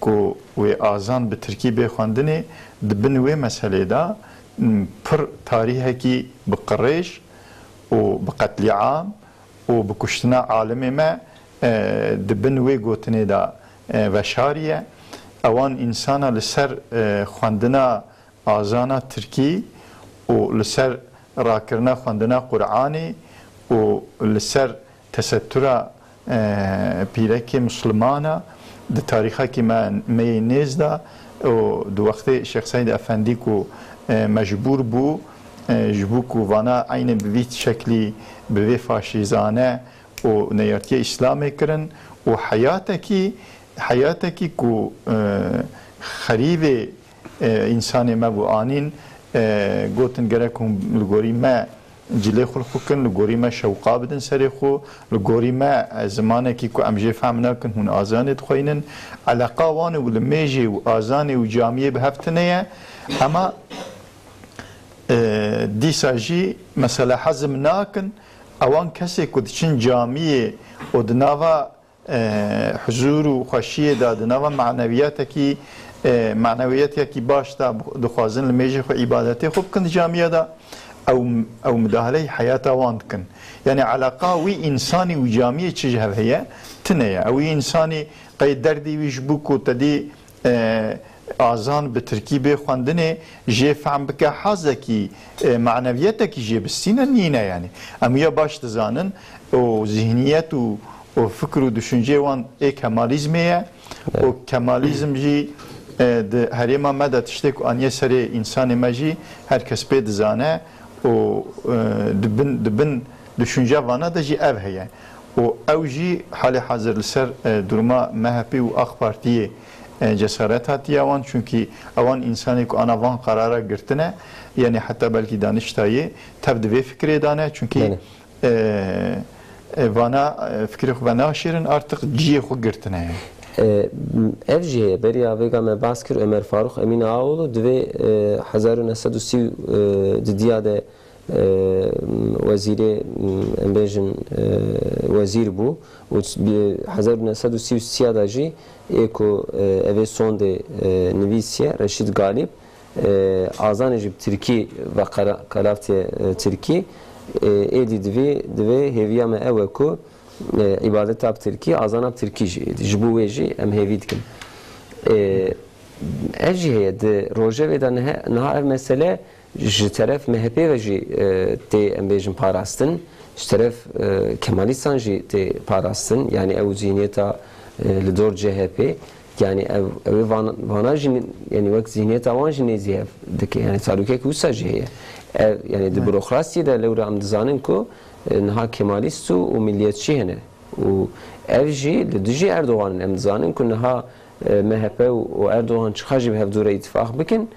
ku wê azan bi tirkî bê xwendinê, di bin wê meselê de, m, pir tarîhekî bi qirêj û bi qetlîam û bi kuştina alimê me, e, di bin wê gotinê de, e, veşariye. Ewan însana li ser, e, xwendina azana tirkî û li ser rakirina xwendina Qur'anê û li ser tesetura, e, pîrekê Mislimana di tarîxekî me, me yê nêz de û di wextê Şêx Seîd Efendî ku, e, mecbûr bû, e, ji bo ku vana eynê bi vî şeklî, bi vê faşîzane û neyartiya Îslamê kirin û heyatekî, heyatekî ku, e, xerîbê, e, însanê me bû anîn, e, gotin gerek hûn li gorî me cilê xwe li xwe kin, li gorî me şewqa bidin serê xwe, li gorî me, e, zimanekî ku em jê fehm nakin hûn azanê dixweynin. Eleqa wan û li mêjê û azanê û camiyê bi hev tune ye. Hema, e, dîsa jî mesela hezm nakin, ewan kesê ku diçin camiyê û di nava, e, huzûr û xweşiyê de, di nava manewiyatekî, e, manewiyatekî baş de dixwazin li mêjê xwe îbadetê xwe bikin di camiya de, ew, ew mudahaleyî heyata wan dikin. Yani eleqa wî însanî û camiyê çi ji hev heye, tune ye. Ew wî însanî qey derdî wî ji bo ku te dî, e, azan bi tirkî bê xwendinê, jê fehm bike hazekî, e, maneviyetekî jê bistîne, nîne yani. Em ya baş dizanin, û zihniyet û, û fikir û düşünceyê wan ê Kemalizmê ye. Evet. Û Kemalizm jî, e, di herêma me de tiştê ku aniye serê însanê me jî her kes pê dizane û, e, di bin, di bin düşünce vana de jî ev heye. Û ew jî halê hazir li ser, e, duruma M H P û AK Partiyê, e, cesaret hatiye wan, çunkî ewan însanê ku ana van qarara girtine, yani heta belkî daniştayê tev di vê fikirê de ne, çunkî, Belê. e, e, vana, e, fikirê xwe venaşêrin, artık ciyê xwe girtine yani. E, ev jî heye, beriya vêga me bas kir, Ömer Faruk Emînaoğlu, divê, e, hezar û neh sed û sî, e, didiya de e, wezîrê, em bêjin, e, wezîr bû û bi hezar û neh sed û sî û sê de jî ê ku, e, evê sondê, e, nivîsiye, Reşîd Galîb, e, azanê jî bi tirkî ve qera-, qelavtiye, e, tirkî, e, êdî divê, divê hêviya me ew e ku, e, îbadeta bi tirkî, azana bi tirkî jî êdî. Ji bo wê jî em hêvî dikin. E, ev jî heye, di rojevê de nihe-, niha ev mesele ji teref M H P ve jî, e, tê, em bêjin, parastin, ji teref, e, Kemalîstan jî tê parastin, yani ew zihniyeta, e, li dor C H P, yani ev, ew ê van-, vana jî, yani wek zihniyeta wan jî nêzî hev dike, yani talûkek wisa jî heye. Ev, yani di Evet. burokrasiyê de lewra em dizanin ku, e, niha Kemalîst û, û milliyetçî hene. Û ev jî li dijî Erdogan in. Em dizanin ku niha, e, M H P û, û Erdogan çiqa jî bi hevdû re îtifaq bikin,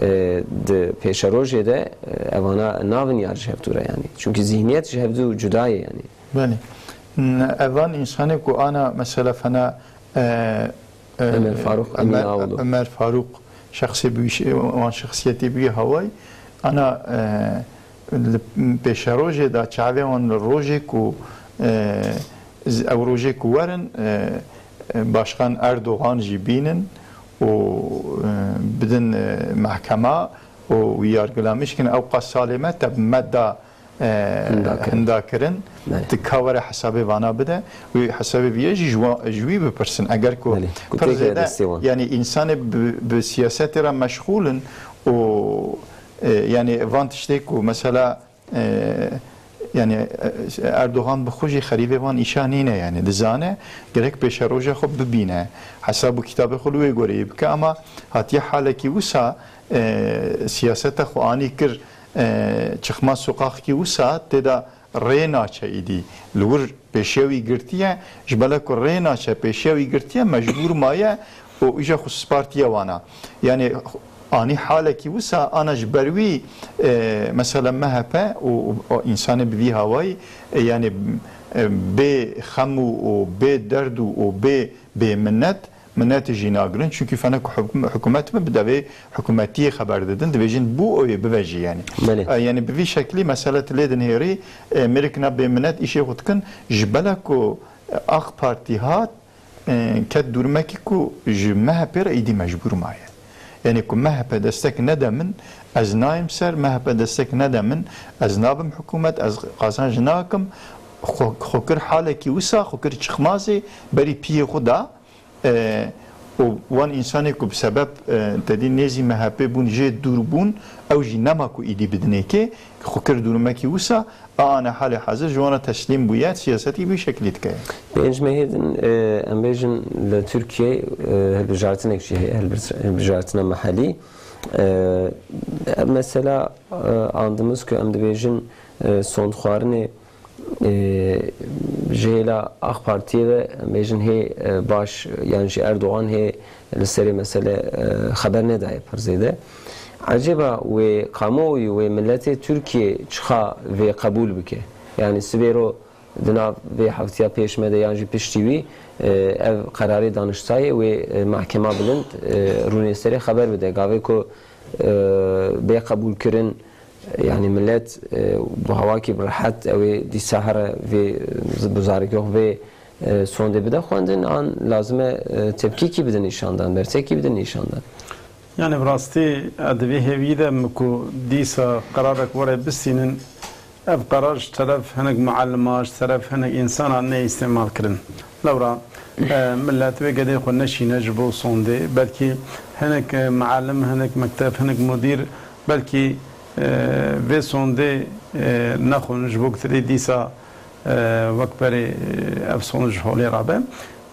e, di pêşerojê de, e, evana navin yar ji hevdû re yani. Çunkî zihniyet ji hevdû cuda ye yani. Belê. N-, evan însanê ku ana mesela fena, e, e, Ömer Faruk Ömer, Emînaoğlu. Ömer Faruk şexsê bi wî şe-, wan şexsiyetê bi wî hawayî, ana, e, li pêşerojê de çavê wan li rojê ku, e, z-, ew rojê ku werin, e, e, Başkan Erdogan jî bînin û, e, bidin, e, mehkema û wî yargılamış kin, ew qas salê me te bi me da, e, Hinda kirin. hinda kirin. Belê. Tu ka were hesabê vana bide, wî hesabê viye jî ji wa-, ji wî bipirsin. Eger ku Belê. Ku pir têkeve zêde, destê wan. yani însanê bi, bi siyasetê re meşxûl in û, e, yani van tiştê ku mesela, e, yani, e, Erdogan bi xwe jî xerîbê van îşa nîne yani. Dizane gerek pêşeroja xwe bibîne. Hesab û kitabê xwe li wê goreyê bike ama hatiye halekî wisa, e, siyaseta xwe anî kir, e, çixma soqaxkî wisa tê de rê naçe îdî. Li wir pêşiya wî girtiye, ji bela ku rê naçe pêşiya wî girtiye, mecbûr maye û îja xwe spartiye wana. Yani anî halekî wisa ana ji ber wî, e, mesela M H P û, û, û însanê bi vî hawayî, e, yani, e, bê xem û, û bê derd û, û bê, bê minnet, Minetê jî nagirin, çunkî fena ku hukm-, hikûmet me bi devê hikûmetiyê xeber didin, dibêjin bû ew ê bive jî yani. Belê. E, yani bi vî şeklî mesele tu lê dinihêrî, e, mêrikina bêminet îşê xwe dikin, ji bela ku, e, AK Partî hat, e, ket dûrmekî ku ji M H P re êdî mecbûr maye. Yani ku M H P destek nede min, ez nayêm ser, M H P destek nede min, ez nabim hikûmet, ez qazanc nakim, xwe, xwe kir halekî wisa, xwe kir çixmazê, berî piyê xwe da, E, û wan însanê ku bi sebeb, e, te dî nêzî M H P bûn, jê dûr bûn, ew jî nema ku îdî bidinê kê, xwe kir dûrmekî wisa, a ane halê hazir ji wan re teslîm bûye, siyasetî vî şeklî dike. Pênc mehê din, e, em bêjin li Tirkiyeyê, e, hilbijartinek jî heye, hilbir-, hilbijartina mehelî. E, mesela, e, andimiz ku em dibêjin, e, sondxwarinê, e, ji hêla AK Partiyê ve, em bêjin hê, e, baş, yan jî Erdogan hê li serê mesele, e, xeber nedaye pir zêde. Ecêba wê kamuoyû, wê miletê Tirkiyê çiqa vê qebûl bike? Yani sibêro di nav vê heftiya pêş me de yan jî piştî wî, e, ev qerarê Daniştayê wê, e, Mehkema Bilind, e, rûnê serê xeber bide. Gavê ku, e, bê qebûlkirin, Yani millet, e, bi hawakî bi rehet ew ê dîsa here vê, bi zarokê xwe vê, e, sondê bide xwendin, an lazim e, e, tepkîkî bidin nîşandan, bertekî bidin nîşandan. Yani bi rastî, e, di vê hêviyî de min ku dîsa qerarek were bistînin, ev qerar ji teref hinek mualliman, ji teref hinek însanan neyê îstîmal kirin. Lewra, e, millet wê gedê xwe neşîne ji bo sondê, belkî hinek, e, muallim, hinek mekteb, hinek mudîr belkî, e, vê sondê, e, nexwin ji bo ku tirê dîsa, e, wek berê, e, ev sond ji holê rabe.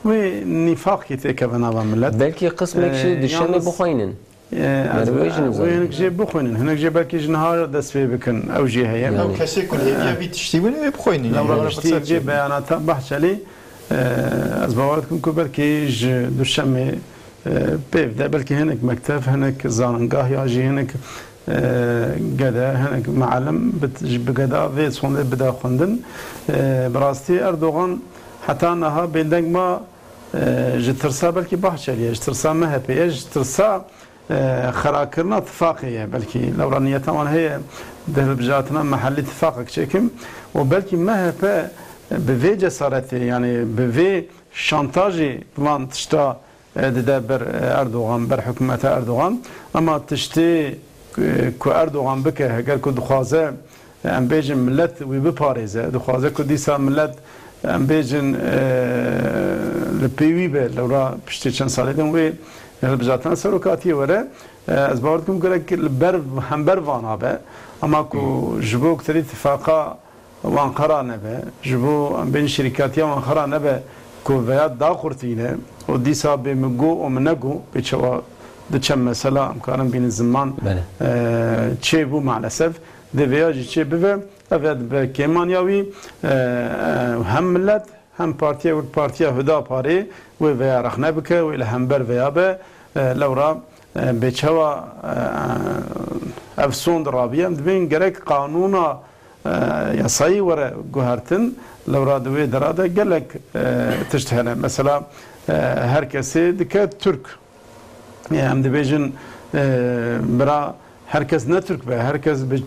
Wê nîfaqkî têkeve nava millet. Belkî qismek jî, e, di Şemê yalnız bixweynin. E, ez, Merve jî e, nizam. Wê hinek jê bixwînin, hinek jê belkî ji niha dest pê bikin, ew jî heye. Yani. Ew kesê ku li hêviya vî tiştî bin, wê bixwînin. Lewra piştî vê beyanata Bahçelî, e, ez bawer dikim ku belkî ji Duşemê, e, pêv de belkî hinek mekteb, hinek zanîngah ya jî hinek, e, gede, hinek muallim bi, bi geda vê sondê bide xwendin. E, bi rastî Erdogan heta niha bêdeng ma, e, ji tirsa belkî Bahçelî ye, ji tirsa M H P ye, ji tirsa e, xerakirina tifaqê ye. Belkî lewra niyeta wan heye di hilbijartina mehellî tifaqek çêkin û belkî M H P bi vê cesaretê, yanî bi vê şantajê van tişta, e, dide ber, e, Erdogan, ber hikûmeta Erdogan. Ema tiştê, e, ku Erdogan bike, heger ku dixwaze, em bêjin, millet wî biparêze, dixwaze ku dîsa millet, em bêjin, e, li pê wî be, lewra piştî çend salê din wê hilbijartina serokatiyê were. E, ez bawer dikim gerek li ber, hember vana be. Ama ku ji bo ku terî tifaqa wan qera nebe, ji bo, em bêjin, şirîkatiya wan qera nebe ku veya daxurtîne û dîsa bê min got û min negot, bê çawa di çend mesela em karin bînin ziman, Belê. e, çêbû maalesef. Dê vêya jî çê bibe, ev ya dibe kêmaniya wî, e, e, hem millet hem partiya wek partiya Hudaparê wê veya rexne bike, wê li hember veya be, e, lewra, e, bê çawa, e, ev sond rabiye, em dibên gerek qanûna, e, yasayî were guhertin, lewra di wê dera de gelek, e, tişt hene. Mesela, e, her kesê dike Türk. E, em dibêjin, e, bira, her kes ne Türk be, her kes bi,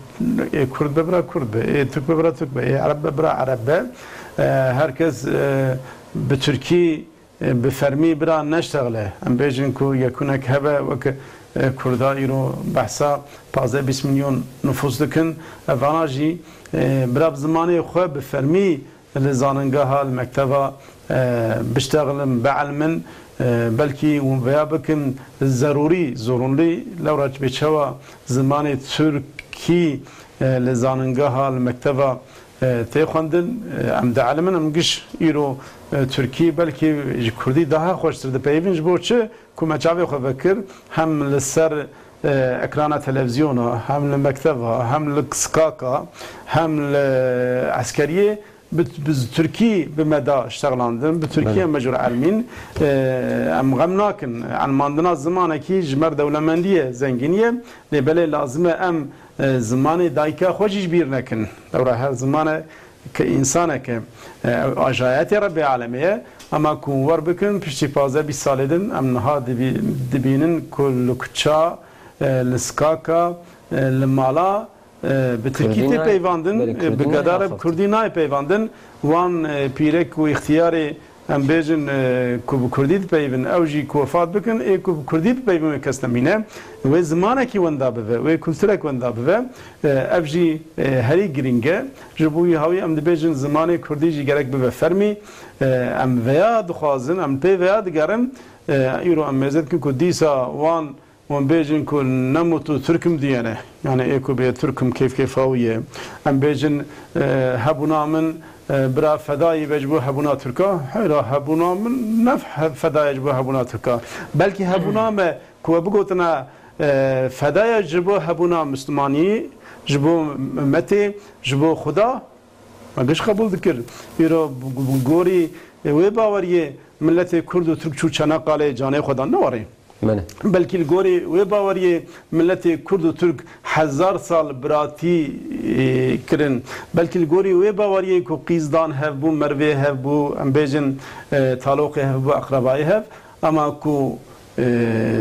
ê Kurd be bira Kurd be, ê Türk be bira Türk be, ê Ereb be bira Ereb be. E, her kes, e, bi Tirkî, e, bi fermî bira neştexile. Em bêjin ku yekûnek hebe wek, e, Kurda îro behsa pazdeh bîst milyon nifûs dikin. Evana jî, e, bira bi zimanê xwe bi fermî li zanîngeha, li mekteva, e, biştexilin, bielmin, e, belkî hûn vêya bikin zerûrî, zorûnlî, lewra bê çawa zimanê tirkî, e, li zanîngeha, li mekteva, e, tê xwendin, e, em dielimin, em giş îro, e, tirkî belkî ji kurdî daha xweştir dipeyivin. Ji bo çi? Ku me çavê xwe vekir, hem li ser, e, ekrana televîzyona, hem li mekteva, hem li skaka, hem li eskeriyê bi, bi tirkî bi me da ştexlandin, bi tirkî Belê. em mecbûr elmîn. E, em xem nakin. Elmandina zimanekî ji me re dewlemendî ye, zengînî ye. Lê belê lazim e em, e, zimanê dayika xwe jî ji bîr nekin. Lewra her zimane ke însaneke, e, ajayetê Rebbê alemê ye, ama ku wer bikin, piştî pazdeh bîst salê din em niha dibî-, dibînin ku li kuça, e, li skaka, e, li mala, e, bi tirkî Kurdî tê nayê, peyvandin, belê e, bi Kurdî nayê gedare bi axaftin. Kurdî nayê peyvandin. Wan, e, pîrek û îxtiyarê, em bêjin, e, ku bi kurdî dipeyivin, ew jî ku wefat bikin, ê ku bi kurdî bipeyivin wê kes nemîne. Wê zimanekî wenda bibe, wê kulturek wenda bibe. E, ev jî, e, herî girîng e. Ji bo wî hawî em dibêjin zimanê kurdî jî gerek bibe fermî. E, em veya dixwazin, em pê veya digerin. E, îro em mêze dikin ku dîsa wan Hûn bêjin ku ne mutlu Türk'üm diyene. Yani ê ku bê Türk'üm keyf keyfa wî ye. Em bêjin, e, hebûna min, e, bira fedayî be ji bo hebûna Türka. Heyra hebûna min ne fe-, fedayê ji bo hebûna Türka. Belkî hebûna me ku we bigotine, e, fedaya ji bo hebûna Mislimanî, ji bo metê, ji bo Xuda, me giş qebûl dikir. Îro bi, bi gorî wê baweriyê miletê Kurd û Türk çû Çanakalê canê xwe dan ne warê. Belê. Belkî li gorî wê baweriyê miletê Kurd û Tirk hezar sal biratî, e, kirin. Belkî li gorî wê baweriyê ku qîzdan hev bû, mervê hev bû, em bêjin, e, taloqê hev bû, eqrebayê hev. Ema ku, e,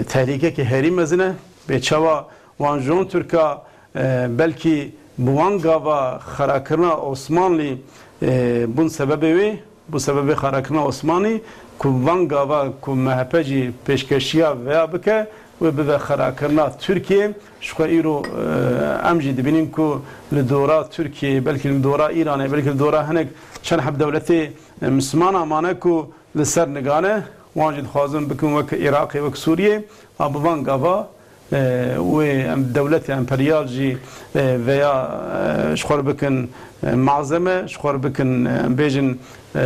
tehlîkeke herî mezin e, bê çawa wan jon Tirka, e, belkî bi wan gava xerakirina Osmanlî, e, bûn sebebê wê, bû sebebê xerakirina Osmanî ku van gava ku M H P jî pêşkeşiya veya bike, wê bibe xerakirina Tirkiyê. Ji xwe îro, e, em jî dibînin ku li dora Tirkiyeyê, belkî li dora Îranê, belkî li dora hinek çend heb dewletê, e, Mislimana mane ku li ser niga ne. Wan jî dixwazin bikin wek Iraqê, wek Sûriyê. A bi van gava, e, wê em dewletê emperyal jî, e, veya, e, ji xwe re bikin, e, malzeme, ji xwe re bikin, e, em bêjin, e,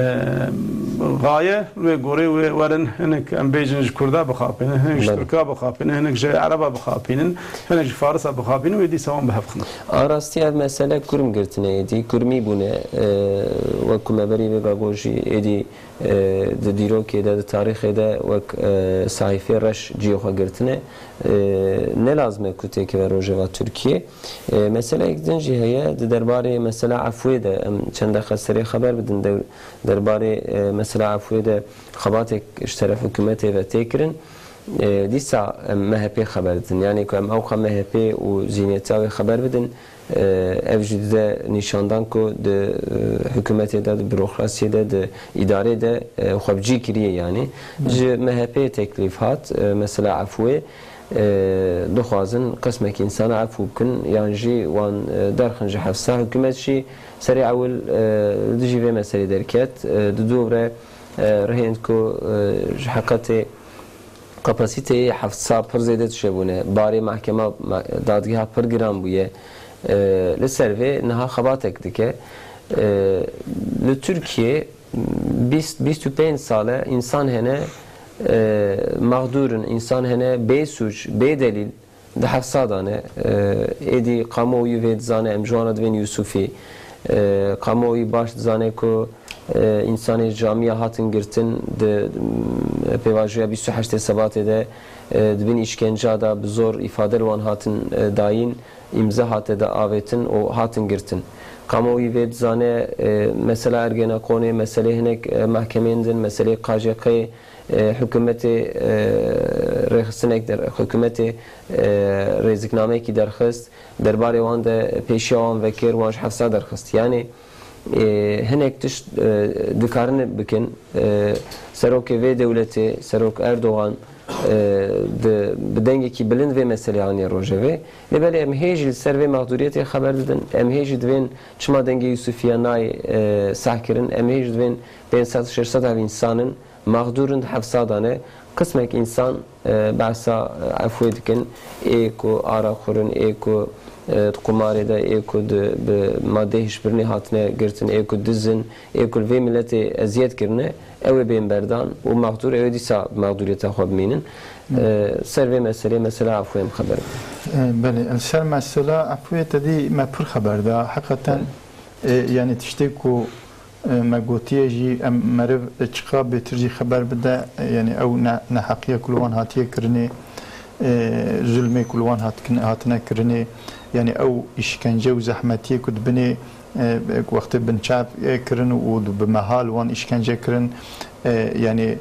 gaye, wê gorê wê werin hinek, em bêjin, ji Kurda bixapînin, hinek ji Belê. Tirka bixapînin, hinek ji Ereba bixapînin, hinek ji Farisa bixapînin, wê dîsa wan bi hev xin. A rastî ev mesele kurm girtine êdî, kurmî bûne, e, wek ku me berî vê ve got jî êdî, e, di dîrokê de, di tarîxê de wek, e, sahîfê reş cihê xwe girtine. E, ne lazim e ku têkeve rojeva Tirkiyê. E, meseleyek din jî heye, di derbarê mesela efûyê de em çend deqe serê xeber bidin, dew-, derbarê, e, mesela efûyê de xebatêk ji teref hikûmetê ve tê kirin. E, dîsa em M H P xeber didin. Yanî ku em ewqa M H P û zîhniyeta wê xeber bidin, e, ev jî dide nîşandan ku di, e, hikûmetê de, di burokrasiyê de, di îdarê de, e, xwe bi cî kiriye yanî. Hı. Ji M H P teklîf hat, e, mesela efûyê, e, dixwazin qismekî însana efû bikin, yan jî wan, e, derxin ji hefsa. Hikûmet jî serê ewil, e, li dijî vê meselê derket. E, di dû re, e, rihênd ku, e, ji heqetê kapasiteyê hefsa pir zêde dişebûne. Barê mahkema, ma-, dadgeha pir giran bûye. E, li ser vê niha xebatek dike. E, li Tirkiyê bîst, bîst û pênc sal e însan hene, e, mexdûr in, însan hene bê sûc, bê delîl di hefsa de ne. E, êdî kamuoyî vê dizane, em ji wan re divên Yûsufî. E, kamuoyî baş dizane ku, e, însanê camiya hatin girtin, di, e, pêvajoya bîst û heştê Sebatê de, e, di bin îşkenca de bi zor îfade li wan hatin, e, dayîn, îmze hate de avêtin û hatin girtin. Kamuoyî vê dizane, e, mesela Ergenekonê, meselê hinek, e, mehkemeyên din, meselê K J K'ê, e, hikûmetê, e, rêxistinek der-, hikûmetê, e, rêziknameyekî derxist, derbarê wan de pêşiya wan vekir, wan ji hefsa derxist. Yanî, e, hinek tişt, e, dikarin bikin. E, serokê vê dewletê, Serok Erdogan, e, di, bi dengekî bilind vê meselê aniye rojevê. Lê belê em hê jî li ser vê mexdûriyetê xeber didin. Em hê jî divên çima dengê Yûsifî ya nayê, e, sehkirin. Em hê jî divên pênc sed şeş sed ev însan in, mexdûr in, di hefsa de ne. Qismek însan, e, behsa, e, efûyê dikin. Ê ku ara xurin, ê ku, e, di qumarê de, ê ku di, bi madeyê hişbirnê hatine girtin, ê ku diz in, ê ku li vê miletê eziyet kirine, ew ê bên berdan û mexdûr, ew ê dîsa bi mexdûriyeta xwe bimînin. Hmm. E, ser vê meselê, mesela efûyê em xeber bidin. E, belê, li ser mesela efûyê te dî me pir xeber da. Heqeten, Belê. e, yanî tiştê ku, e, me gotiye jî, em meriv, e, çiqa bêtir jî xeber bide, e, yanî ew ne-, neheqiya ku li wan hatiye kirinê, e, zulmê ku li wan hatkin-, hatine kirinê, yanî ew îşkence û zehmetiyê ku dibinê, e, wextê binçav, e, kirin û bi mehal wan îşkence kirin, e, yanî,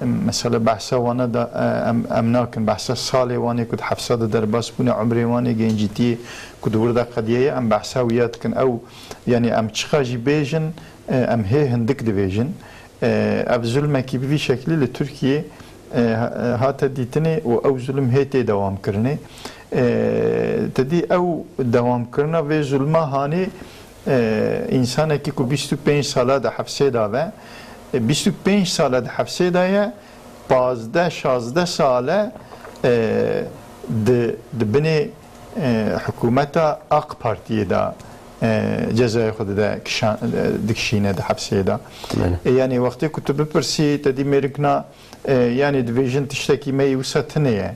em, mesela behsa wana da, e, em, em nakin, behsa salê wanê ku di hefsa de derbas bûne, umrê wanê, gencîtiyê ku di wir de qediye ye, em behsa wiya dikin. Ew, yanî em çiqa jî bêjin, e, em hê hindik dibêjin. E, ev zulmekî bi vî şeklî li Tirkiyê, e, ha-, e, hate dîtinê û ew zulm hê tê dewamkirinê. E, te dî ew dewamkirina vê zulma hanê, e, însanekî ku bîst û pênc sala di hefsê de be, e, bîst û pênc sala di hefsê de ye, pazdeh, şazdeh sale, e, di, di binê, e, hikûmeta AK Partiyê de, e, cezayê xwe dide kişan-, e, dikişîne di hepsê de. Belê. E, yanî wextê ku tu bipirsî, te dî mêrikna, e, yanî divêjin tiştekî me yî wisa tune ye.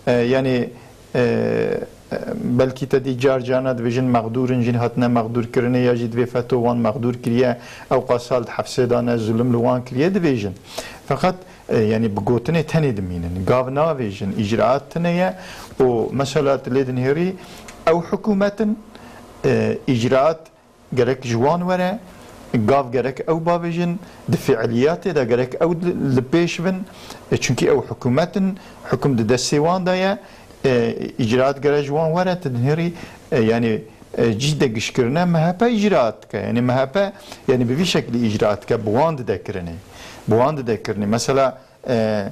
E, yanî, e, e, belkî te dî car carna divêjin mexdûr in, jin hatine mexdûr kirinê ya jî divê feto wan mexdûr kiriye, ew qasal di hepsê de ne, zulm li wan kiriye divêjin. Feqet, e, yanî bi gotinê tenê dimînin. Gav navêjin, îcraat tune ye û mesela tu lê dinihêrî ew hikûmet in, e, îcraat gerek ji wan were, gav gerek ew bavêjin, di fiiliyatê de gerek ew li, li pêş bin, e, çunkî ew hikûmet in, hikûm di destê wan de ye, e, îcraat gerek ji wan were, tu dinihêrî, e, yanî, e, cî de gişkirine M H P îcraat dike. Yanî M H P, yanî bi vî şeklî îcraat dike, bi wan dide kirinê. Bi wan dide kirinê. Mesela, e,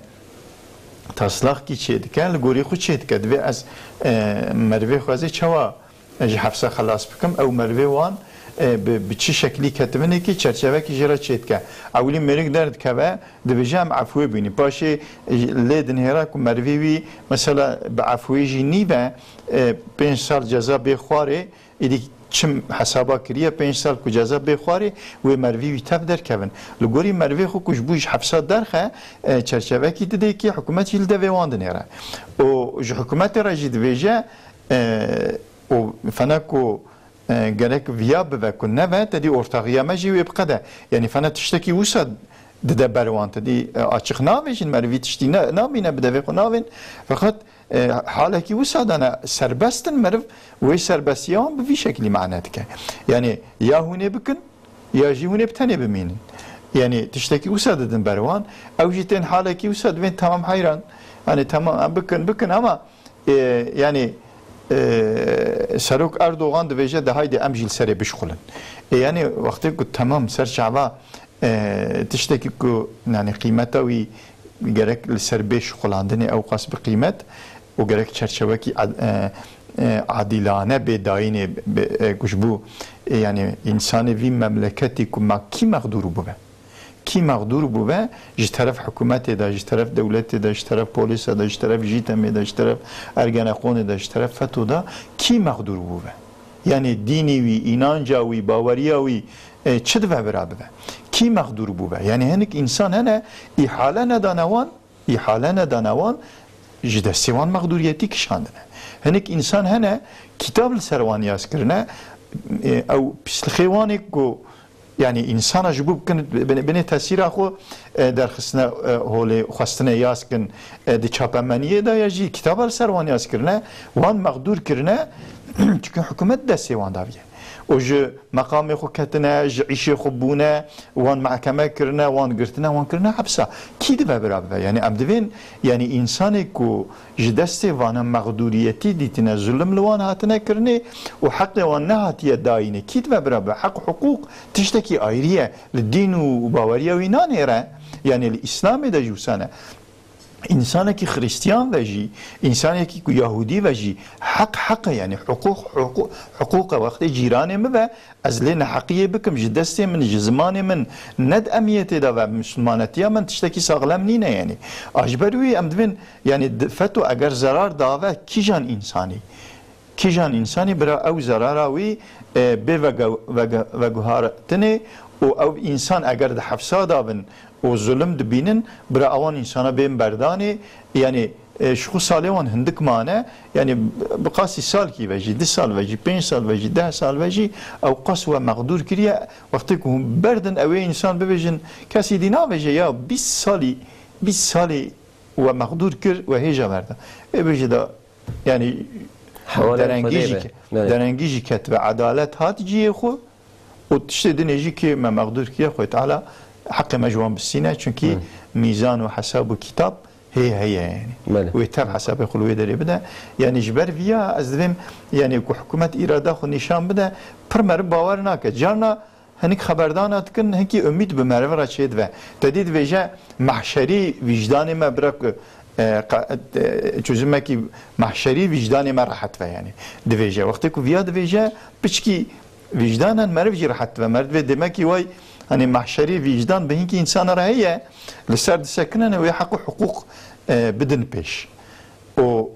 taslaqkî çêdike, li gorî xwe çêdike. Divê ez, e, merivê xwe ez ê çawa ji hefsa xelas bikim? Ew merivê wan, e, bi, bi çi şeklî ketivinekî, çerçevekî jê re çêdike. Ewilî mêrik derdikeve, dibêje em efûyê bînî. Paşê, e, lê dinêre ku merivê wî, mesela, bi efûyê jî nîve, e, pênc sal ceza bê xwarê, êdî çim hesaba kiriye, pênc sal ku ceza bê xwarê, wê merivî wî tev derkevin. Li gorî merivê xwe ku ji bo ji hefsa derxe, e, çerçevekî didê kê, hikûmet jî li devê wan dinêre. Û ji hikûmetê re jî dibêje, e, û fena ku, e, gerek viya bive ku neve, te dî ortaxiya me jî wê biqede. Yanî fena tiştekî wisa dide ber wan, te dî, e, açiq navêjin, merivî tiştî ne, namîne bi devê xwe navên. Feqet, e, halekî wisa dane serbest in, meriv wê serbestiya wan bi vî şeklî mane dike. Yanî ya hûn ê bikin, ya jî hûn ê bi tenê bimînin. Yanî tiştekî wisa didin ber wan, ew jî tên halekî wisa dibên temam heyran. Yanî temam, em bikin, bikin ama, e, yanî, e, Serok Erdogan dibêje de haydi em jî li serê bişxulin. E, yanî wextê ku temam ser çava, e, tiştekî ku, yanî qîmeta wî gerek li ser bê şixulandinê ew qas bi qîmet û gerek çerçevekî ad-, e, e, adîlane bê dayînê, bê, e, ku ji bo, e, yanî însanê vî memleketî ku ma kî mexdûr bûbe? Kî mexdûr bûbe ji teref hikûmetê de, ji teref dewletê de, ji teref polîsa de, ji teref jîtemê de, ji teref ergeneqonê de, ji teref feto de kî mexdûr bûbe? Yanî dînî wî, înanca wî, baweriya wî, e, çi dibe bira bibe? Kî mexdûr bûbe? Yanî hinek însan hene, îhale nedane wan, îhale nedane wan, ji destê wan mexdûriyetî kişandine. Hinek însan hene, kitab li ser wan yaz kirine, e, ew pîslixê wan ê ku, yanî însana ji bo bikin, binê, binê tesîra xwe, e, derxistine, e, holê, xwestine yaz kin, e, di çapemeniyê de ya jî kitaba li ser wan yaz kirine, wan mexdûr kirine, çunke hikûmet destê wan daviye. Û ji meqamê xwe ketine, ji îşê xwe bûne, wan mehkeme kirine, wan girtine, wan kirine hepsa. Kî dibe bira bibe? Yanî em divên, yanî însanê ku ji destê vana mexdûriyetî dîtine, zulm li wan hatine kirinê û heqê wan nehatiye dayînê. Kî dibe bira bibe? Heq, hiqûq tiştekî ayrî ye. Li dîn û baweriya wî nanêre. Yanî li Îslamê de jî wisa ne. Însanekî Xristiyan ve jî, însanekî ku Yahûdî ve jî heq heq e, yanî hiqûq, hiqû-, hiqûq e. Wextê cîranê min ve ez lê neheqiyê bikim, ji destê min, ji zimanê min, ne di emiyetê de ve, misilmanetiya min tiştekî saxlem nîne yanî. A ji ber wî em divên, yanî di-, feto eger zerar dave kîjan însanî? Kîjan însanî bira ew zerara wî, e, bê vege-, vege-, veguhartinê û ew însan eger di hefsa de bin û zulm dibînin, bira ewan însana bên berdanê, yanî, e, ji xwe salê wan hindik mane, yanî bi qasî salkî ve jî, du sal ve jî, pênc sal ve jî, deh sal ve jî ew qas we mexdûr kiriye, wextê ku hûn berdin ew ê însan bibêjin, kesî dî nabêje ya bîst salî, bîst salî we mexdûr kir, we hêja berda. Ê bêje de Yanî Hevalên derengî Xwedê jî be. Ke-, belê, derengî jî ketibe. Edalet hat cihê xwe û tiştê dinê jî kê me mexdûr kiriye, Xwedê Teala heqê me ji wan bistîne. Çunkî, hı, mîzan û hesab û kitab hê heye yanî. Belê. Wê tev hesabê xwe li wê derê bide. Yanî ji ber viya ez divêm, yanî ku hikûmet îrada xwe nîşan bide, pir meriv bawer nake. Carna Hinek xeberdana dikin, hinkî umîd bi meriv re çêdibe. Te dî dibêje, mehşerî vîjdanê me bira ku, e, qa-, e, çözümekî mehşerî vîjdanê me rehet be, yanî. Dibêje, wextê ku viya dibêje, piçkî vîjdanan meriv jî rehet dibe. Meriv divê demekî way, hani mehşerî vîjdan bi hinkî însana re heye, li ser disekinin wê heq û hiqûq, e, bidin pêş. Û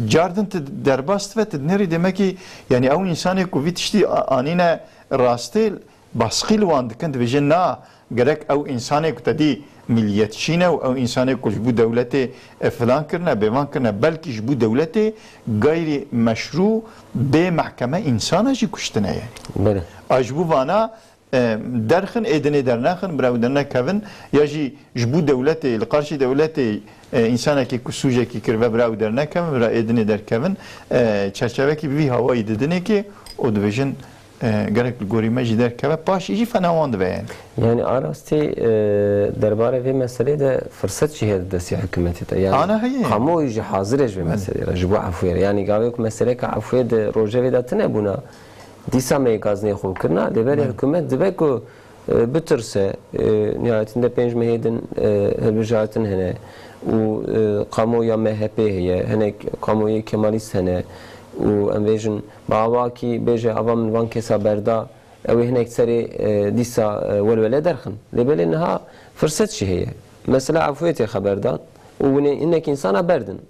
cardin tu derbas dibe, tu dinêrî demekî, yanî ew însanê ku vî tiştî a-, anîne rastê, Basqî li wan dikin, dibêjin, na, gerek ew însanê ku te dî miliyetçî ne û ew însanê ku ji bo dewletê, e, filan kirine, bêvan kirine, belkî ji bo dewletê gayrî meşrû bê mehkeme însana jî kuştine ye. Belê. A ji bo vana, e, derxin, ê dinê dernexin, bira wî dernekevin, ya jî ji bo dewletê, li qarşî dewletê, e, însanekî ku sûcekî kiribe, bira wî dernekevin, bira ê dinê derkevin, e, çerçevekî bi vî hawayî didinê kê û dibêjin, E, gerek li gorî me jî derkeve, paşê jî fena wan dibe yanî. Yanî a rastî, e, derbarê vê meselê de firset jî heye di destê hikûmetê de. Yanî ana heye. Kamuoyî jî hazir e ji vê, belê, meselê re, ji bo efûyê re. Yanî gavê ku meseleke efûyê di rojevê de tune bûna, dîsa me yê gazinê xwe kirina, lê belê, belê, hikûmet dibe ku e, bitirse, e, nihayetinde pênc mehê din, e, hilbijartin hene û, e, kamuoya M H P heye, hinek kamuoyê Kemalîst hene û em vêjin bi awakî bêje ava min van kesa berda, ew ê hinek serê, e, dîsa, e, welwele derxin. Lê belê niha firset jî heye. Mesela efûyê tê xeberdan û hûn ê hinek însana berdin.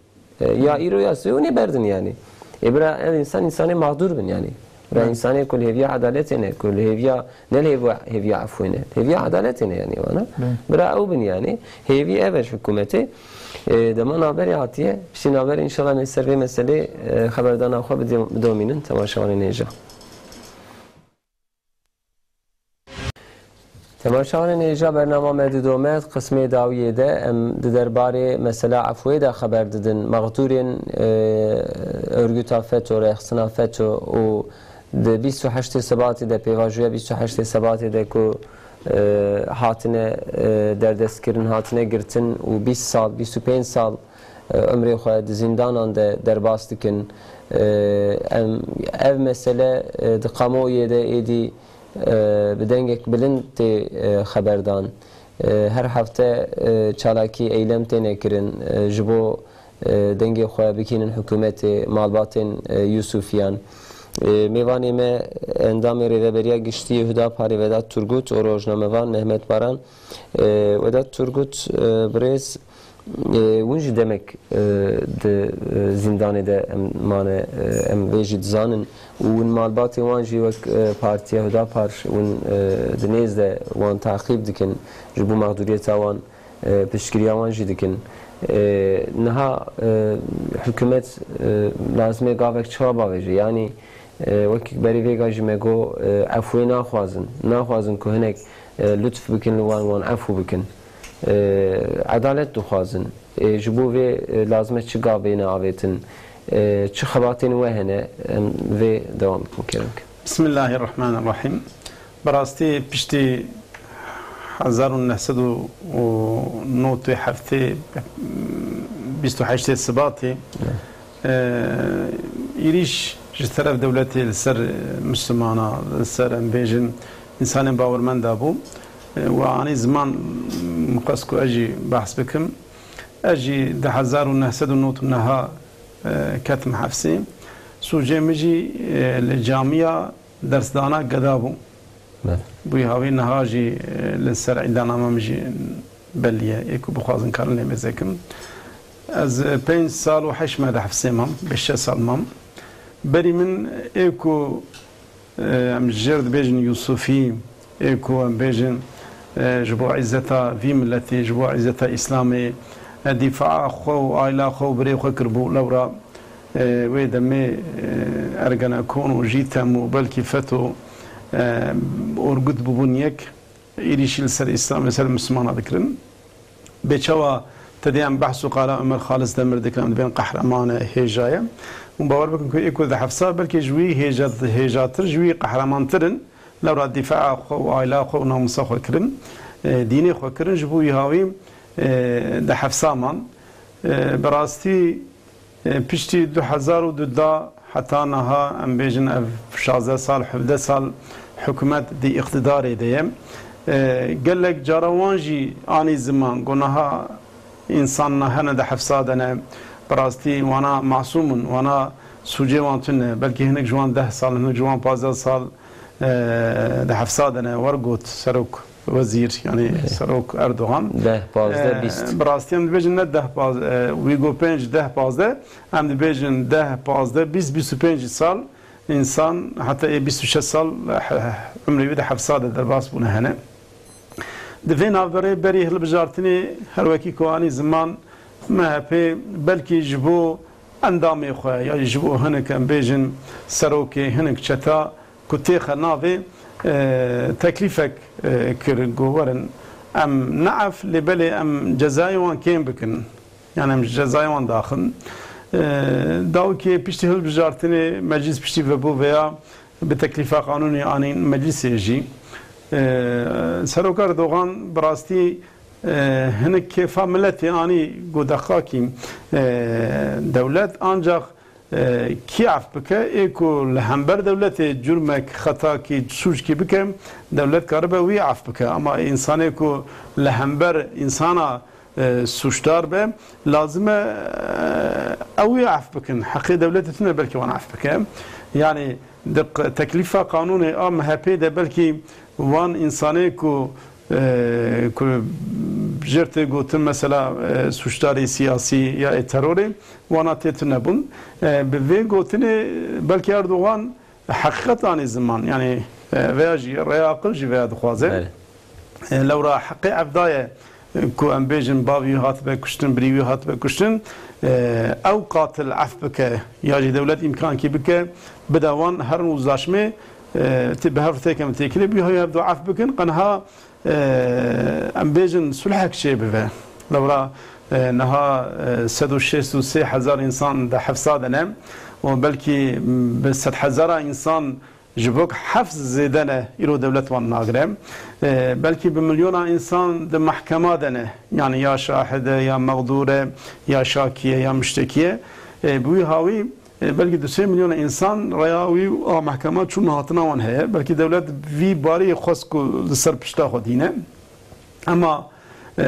E, ya îro ya sibê hûn ê berdin yanî. Ê bira ev însan, însanê mexdûr bin yanî. Bira Evet. însanê ku li hêviya edaletê ne, ku li hêviya, ne li hêviya, hêviya efûyê ne. Hêviya edaletê ne yanî wana. Evet. Bira ew bin yanî. Hêvî ev e ji hikûmetê. E, dema navberê hatiye, piştî navberê înşallah em ê ser vê meselê, e, xeberdana xwe bidê-, bidomînin temaşevanên hêja. Temaşevanên hêja, bernama me didome, qismê dawiyê de em di derbarê mesela efûyê de xeber didin. Mexdûrên, e, örgüta FETÖ, rêxistina FETÖ û di bîst û heştê Sebatê de, pêvajoya bîst û heştê Sebatê de ku, e, hatine, e, derdestkirin, hatine girtin û bîst sal, bîst û pênc sal e, umrê xwe di zîndanan de derbas dikin. E, em, ev mesele, e, di kamuoyê de êdî, e, bi dengek bilind tê, e, xeberdan. E, her hefte, e, çalakî, eylem têne kirin, e, ji bo, e, dengê xwe bikînin hikûmetê, malbatên, e, Yûsûfiyan. E, mêvanê me endamê Rêveberiya Giştî yê Hudaparê Vedat Turgut û rojnamevan Mehmet Baran. E, Vedat Turgut, e, birêz, E, hûn jî demek, e, di, e, zîndanê de em mane, e, em vê jî dizanin û hûn malbatê wan jî wek, e, Partiya Hudapar hûn, e, di nêz de wan taqîb dikin, ji bo mexdûriyeta wan, e, piştgiriya wan jî dikin. E, niha, e, hikûmet, e, lazim e gavek çawa bavêje? Yanî, e, wek berî vêga jî me got, e, efûyê naxwazin. Naxwazin ku hinek, e, lutf bikin li wan, wan efû bikin. E, edalet dixwazin. E, ji bo vê, e, lazim e çi gavê ne avêtin? E, çi xebatên we hene? Em vê dewam bikin kerem. Bismillahirrahmanirrahim. Bi rastî piştî hezar û neh sed û nod û heftê, bîst û heştê Sibatê, e, êrîş ji teref dewletê li ser, e, Mislimana, li ser, em bêjin, însanên bawermenda bû. E, we anî ziman, min xwest ku ez jî behs bikim. Ez jî di hezar û neh sed û nod û neh, e, ketim hefsê. Sûcê min jî, e, li camiya dersdana geda bû. Belê. Bûyî hawî niha jî, e, li ser îddianama min jî belî ye. Ê ku bixwazin karin lê mêze kim. Ez, e, pênc sal û heşt meh di hefsê mam, pênc şeş sal mam. Berî min ê ku, e, em ji jêr dibêjin Yûsufî, ê ku em bêjin, e, ji bo îzzeta vî miletî, ji bo îzzeta Îslamê, e, dîfaa xwe û aîla xwe û birê xwe kiribû. Lewra, e, wê demê, e, Ergenekon û JÎTEM û belkî FETÖ, e, orgut bûbûn yek, êrîşî li ser Îslam, li ser Mislimana dikirin. Bê çawa te dê em behs û qala Omer Xalis Demir dikin, em dibên qehreman e, hêja ye. Hûn bawer bikin ku ê ku di hefsa, belkî ji wî hêja, hêjatir, ji wî qehremantir in. Lewra dîfaa xwe û aîla xwe û namûsa xwe kirin, e, dînê xwe kirin, ji bo wî hawî, e, di hefsa man. E, bi rastî, e, piştî du hezar û du da heta niha, em bêjin ev şazdeh sal, hevdeh sal hikûmet di îqtidarê de ye. E, gelek cara wan jî anî ziman, got niha însan niha hene di hefsa de ne. Bi rastî wana masûm in, wana sûcê wan tune. Belkî hinek ji wan deh sal, hinek ji wan pazdeh sal, e, di hefsa de ne. Wer got serok, wezîr, yanî Belê. serok Erdogan. Deh, pazdeh, E, bîst. Bi rastî em dibêjin ne deh, pazdeh, e, wî got pênc, deh, pazdeh. Em dibêjin deh, pazdeh, bîst, bîst û pênc sal însan, heta ê bîst û şeş sal, he-, he-, umrê wî di hefsa de derbas bûne hene. Di vê navberê berî hilbijartinê her wekî ku anî ziman M H P belkî ji bo endamê xwe ya ji bo hinek em bêjin serokê hinek çeta ku têxe navê, e, teklîfek, e, kir ku werin em ne ef lê belê em cezayê wan kêm bikin. Yanî em ji cezayê wan daxin. E, dawikê piştî hilbijartinê meclis piştî vebû veya bi teklîfa qanûnê anîn meclisê jî. E, Serok Erdogan bi rastî, e, hinek kêfa miletê anî got deqakî, e, dewlet, ancax e, kî ef bike, ê ku li hember dewletê curmek, xetakî, sûckî bike, dewlet karibe wî ef bike. Ama însanê ku li hember însana, e, sûcdar be, lazim e, e, ew wî ef bikin. Heqê dewletê tune belkî wan ef bike. Yani di q-, teklîfa qanûnê a M H P de belkî wan însanê ku, e, ku jêr tê gotin mesela, e, sûcdarê siyasî ya ê terorê, wana tê tune bûn. E, bi vê gotinê belkî Erdogan heqîqet anî ziman, yani, e, veya jî rêya aqil jî veya dixwaze. Belê. E, lewra heqê ev daye, e, ku em bêjin bavî wî hatibe kuştin, birî wî hatibe kuştin, e, ew qatil ef bike, ya jî dewlet îmkankî bike, bide wan herin û zaşmê, e, tê bi hev têkin, têkilê bî, hev du ef bikin, qenha, e, em bêjin sulhek çê bive. Lewra, e, niha, e, sed û şêst û sê hezar însan di hefsa de ne û belkî bi sed hezara însan ji bo hefs zêde ne, îro dewlet wan nagire. E, belkî bi milyona însan di mehkema de ne, yani ya şahid e, ya mexdûr e, ya şakî ye, ya muştekî ye. E, bi wî hawî, e, belkî du sê milyona însan raya wî a mehkema çûn hatina wan heye. Belkî dewlet vî barî xwest ku li ser pişta xwe dîne. Ema, e,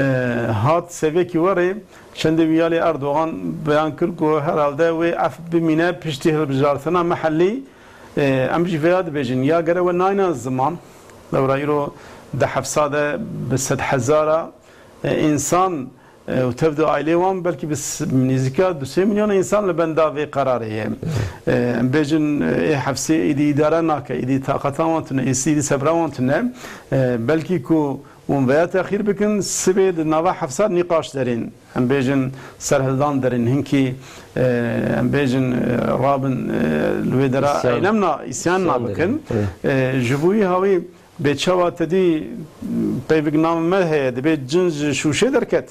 hat sevekî werê, çendê wî yalê Erdogan beyan kir ku herhalde wê ef bimîne piştî hilbijartina mehellî. E, em jî vêya dibêjin, ya gere we nayna ziman, lewra îro di hefsa de bi sed hezara, e, însan, e, û tev di ailê wan belkî bi s-, nêzîka du sê milyon însan li benda vê qerarê ye. E, em bêjin, e, ê hefsê îdî îdare nake, îdî taqeta wan tune, îdî sebra wan tune. E, belkî ku Hûn veya texîr bikin, sibê di nava hefsa nîqaş derên, em bêjin serhildan derên, hinkî, e, em bêjin, e, rabin, e, li wê dera îsyan, eylem na, îsyan na bikin. E, ji bo wî hawî bê çawa te dî peyvik nava me heye, dibê cin ji şûşê derket.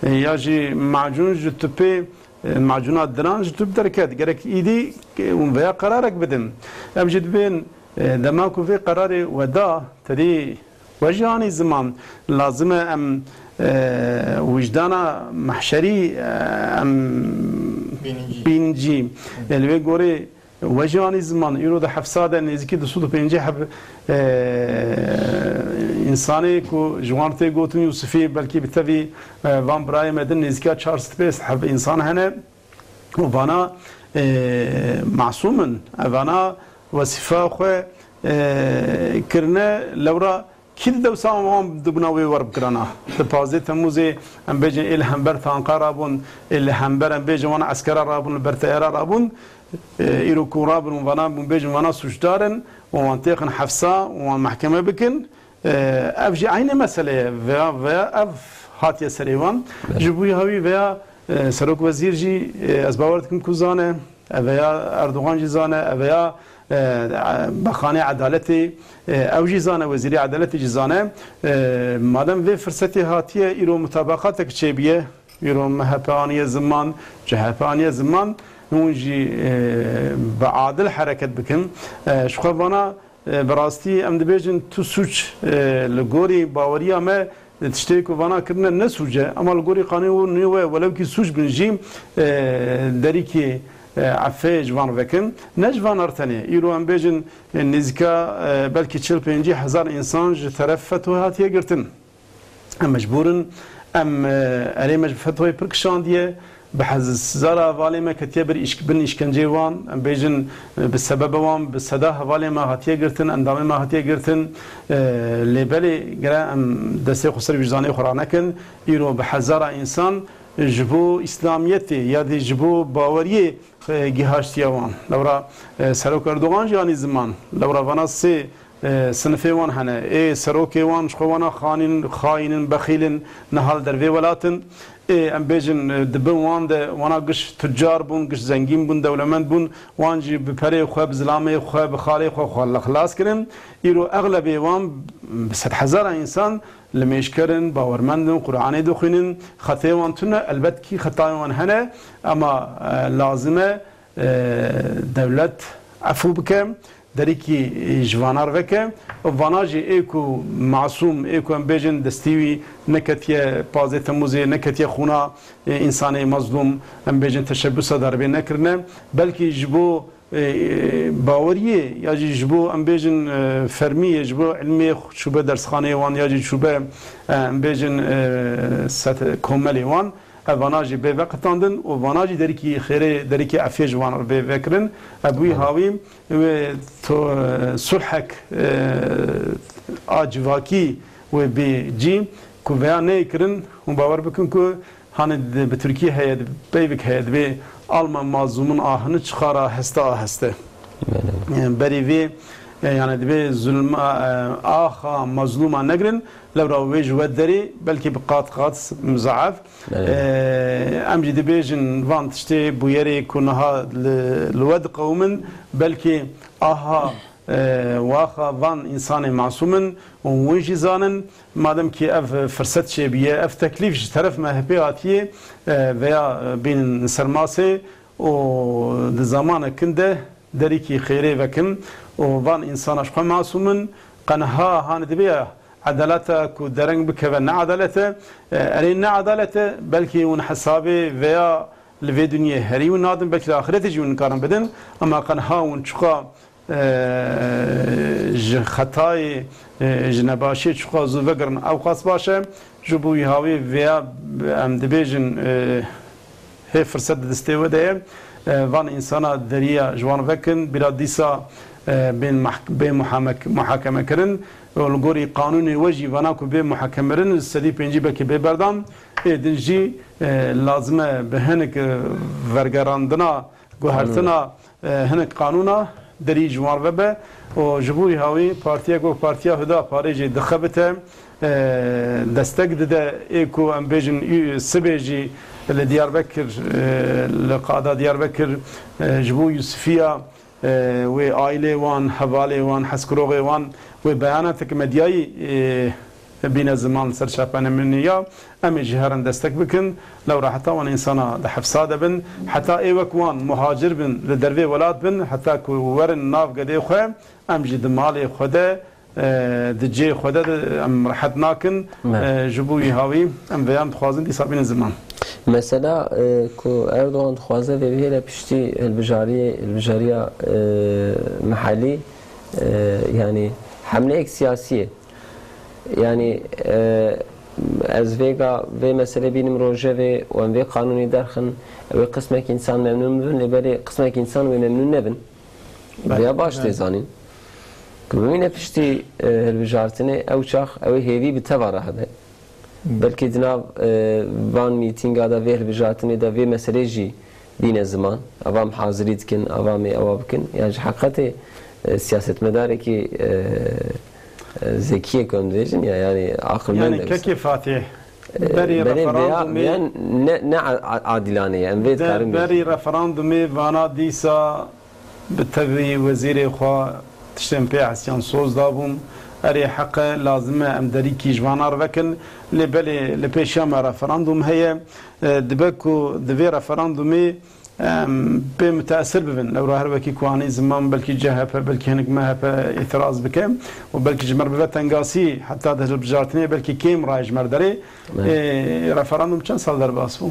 E, ya jî macûn ji tupê, e, macûna diran ji tup derket. Gerek îdî, e, hûn veya qerarek bidin. Em jî dibên, e, dema ku vê qerarê we da, te dî We jî anî ziman, lazim e em, e, wijdana mehşerî, e, em bînin cî. E, li wê gorê we jî anî ziman, îro di hefsa de nêzîkî du sed û pêncî heb, e, însanê ku ji wan tê gotin Yûsifî, belkî bi tevî, e, van birayê me din nêzîka çar sed pênc sed heb însan hene. Û vana, e, masûm in. Evana wesîfa xwe, e, kirine lewra kî di dewsa wan dibûna wê werbikirana. Di pazdeh Temmûzê em bêjin ê li hember tanka rabûn, ê li hember em bêjin wana eskera rabûn, li ber teyara rabûn. E, îro ku rabin û vana, hûn bêjin vana sûcdar in û wan têxin hefsa û wan mehkeme bikin. E, ev jî eynî mesele ye. Veya, veya ev hatiye serê wan. Belê. Ji bo hewî veya, e, serok wezîr jî, e, ez bawer dikim ku zane, e, veya Erdogan jî zane, e, veya, e, Bexanê Edaletê, e, ew jî zane, Wezîrê Edaletê jî zane. E, madem vê firsetê hatiye, îro mutabaqatek çêbiye, îro M H P aniye ziman, C H P aniye ziman, hûn jî, e, bi adil hereket bikin. E, ji xwe vana, E, bi rastî em dibêjin tu sûc, e, li gorî baweriya me, e, tiştê ku vana kirine ne sûc e, ema li gorî qanûnê we welewkî sûc bin jî, e, derîkî, e, efê ji van vekin. Ne ji van re tenê. Îro em bêjin, e, nêzîka, e, belkî çil pêncî hezar însan ji teref FETÖ hatiye girtin. Em mecbûr in, em, e, erê me ji FETÖ'yê pir kişandiye, bi hezara hevalê me ketiye bir îşk-, bin îşkenceyê wan, em bêjin, e, bi sebeba wan, bi seda hevalê me hatiye girtin, endamê me hatiye girtin. E, lê belê gere em destê xwe ser wîcdanê xwe ranekin. Îro bi hezara însan ji bo îslamiyetê ya dî ji bo baweriyê, e, gihaştiye wan. Lewra, e, Serok Erdogan jî anî ziman. Lewra vana sê e, sinifê wan hene. Ê serokê wan ji xwe wana xanîn, xayîn in, bexîl in, niha li dervê welat in. Ê, em bêjin, e, di bin wan de wana giş tucar bûn, giş zengîn bûn, dewlemend bûn. Wan jî bi perê xwe, bi zilamê xwe, bi xalê xwe xwe li xilas kirin. Îro exlebê wan bi sedhezara însan limêjker in, bawermend in, Quranê dixwînin. Xetê wan tune, elbet kî xetayê wan hene, ema, e, lazim e, e, dewlet efû bike. derîkî ji vana re veke. Û vana jî ê ku masûm, ê ku em bêjin destî wî neketiye pazê Temûzê, neketiye xûna, e, însanê mezlûm, em bêjin teşebbûsa darbê nekirine, belkî ji bo, e, baweriyê ya jî ji bo em bêjin, e, fermiyê, ji bo ilmê çûbe dersxaneyê wan ya jî çûbe, e, em bêjin, e, set-, komelê wan. Ev vana jî bê veqitandin û vana jî derîkî xêrê, derîkî efê ji wan re bê vekirin. Ev wî hawî wê to, e, sulhek, e, a civakî wê bê cî ku veya neyê kirin, hûn bawer bikin ku hanê di, bi Tirkî heye, di peyvik heye, dibê alma mazlûmin ahini çixara heste a heste. Belê. E, berî vê, e, yani dibê zulma, e, axa mazlûma negrin, lewra wê ji we derê belkî bi qat qat muzaf. Belê. Ee, em jî dibêjin van tiştê bûyerê ku niha li, li we diqewimin, belkî aha, e, waxa van însanê masûm in û hûn jî zanin, madem kî ev firset çêbûye, ev teklîf ji teref M H P hatiye, e, veya, e, bînin ser masê û di zamanekin de derîkî xêrê vekin û van însana ji xwe masûm in, qe niha hanê dibê edaleta ku dereng bikeve ne edalet e. E, erê ne edalet e, belkî hûn hesabê veya li vê dinyê herî hûn nadin, belkî li axiretê jî hûn nikarin bidin, ema qe niha hûn çiqa, e, ji xetayê, e, ji nebaşiyê çiqa zû vegirin, ew qas baş e. Ji bo wî hawî vêya em dibêjin, e, hê firset di destê we de ye. E, van însana deriya ji wan vekin, bira dîsa, e, bên mahk-, bê muhamek-, muhakeme kirin. Û li gorî qanûnê we jî vana ku bê muhakeme kirin, sedî pêncî belkî bê berdan. Ê din jî, e, lazim e bi hinek, e, vergerandina, guhertina, e, hinek qanûna derî ji wan ve be û ji bo wî hawî partiyek wek Partiya Huda parê jî dixebite, e, destek dide. Ê ku em bêjin û sibê jî li Diyarbekir, e, li qada Diyarbekir, e, ji bo Yusifiya, e, wê aîlê wan, hevalê wan, hezkiroxê wan wê beyanateke medyayî, e, bîne ziman li ser çapemenî ya. Em ê jî herin destek bikin. Lewra heta wan însana di hefsa de bin, heta ê wek wan muhacir bin, li dervê welat bin, heta ku werin nav gedê xwe, em jî di malê xwe de, e, di cihê xwe de, de em rehet nakin. Me. E, ji bo wî hawî em vêyan dixwazin dîsa bînin ziman. Mesela, e, ku Erdogan dixwaze vê bihêle piştî hilbijariyê, hilbijariya, e, mehellî, e, yanî hemleyek siyasî ye. Yanî, e, ez vêga vê meselê bînim rojevê û em vê qanûnê derxin, ew ê qismek însan memnûn bibin, lê belê qismek însan wê memnûn nebin. Belê, vêya baş tê zanîn. Ku bimîne piştî, e, hilbijartinê, ew çax ew ê hêvî bi teva re hebe. Belkî di nav, e, van mîtînga de, vê hilbijartinê de vê meselê jî bîne ziman. Ava em hazirî dikin, ava em ê ewa bikin. Ya ji heqetê, e, siyasetmedarekî, e, e, zekî ye ku em dibêjin ya, yanî aqilmend e wisa. Yanî kekê Fatih, e, berî belê vêya, referandumê vêya ne, ne a-, a-, adîlane ye. Em vê dikarin bêjin. Berî referandumê vana dîsa bi tevî wezîrê xwe tiştên pê hesiyan soz dabûm. Erê heq e, lazim e em derîkî ji vana re vekin. Lê belê li pêşiya me referandum heye. E, dibe ku di vê referandumê em pê mutesir bibin. Lewra her wekî ku anî ziman, belkî C H P, belkî hinek M H P îtiraz bike û belkî ji me re bibe tengasî, heta di hilbijartinê belkî kêm raye ji me re derê. Evet. E, referandum çend sal derbas bû?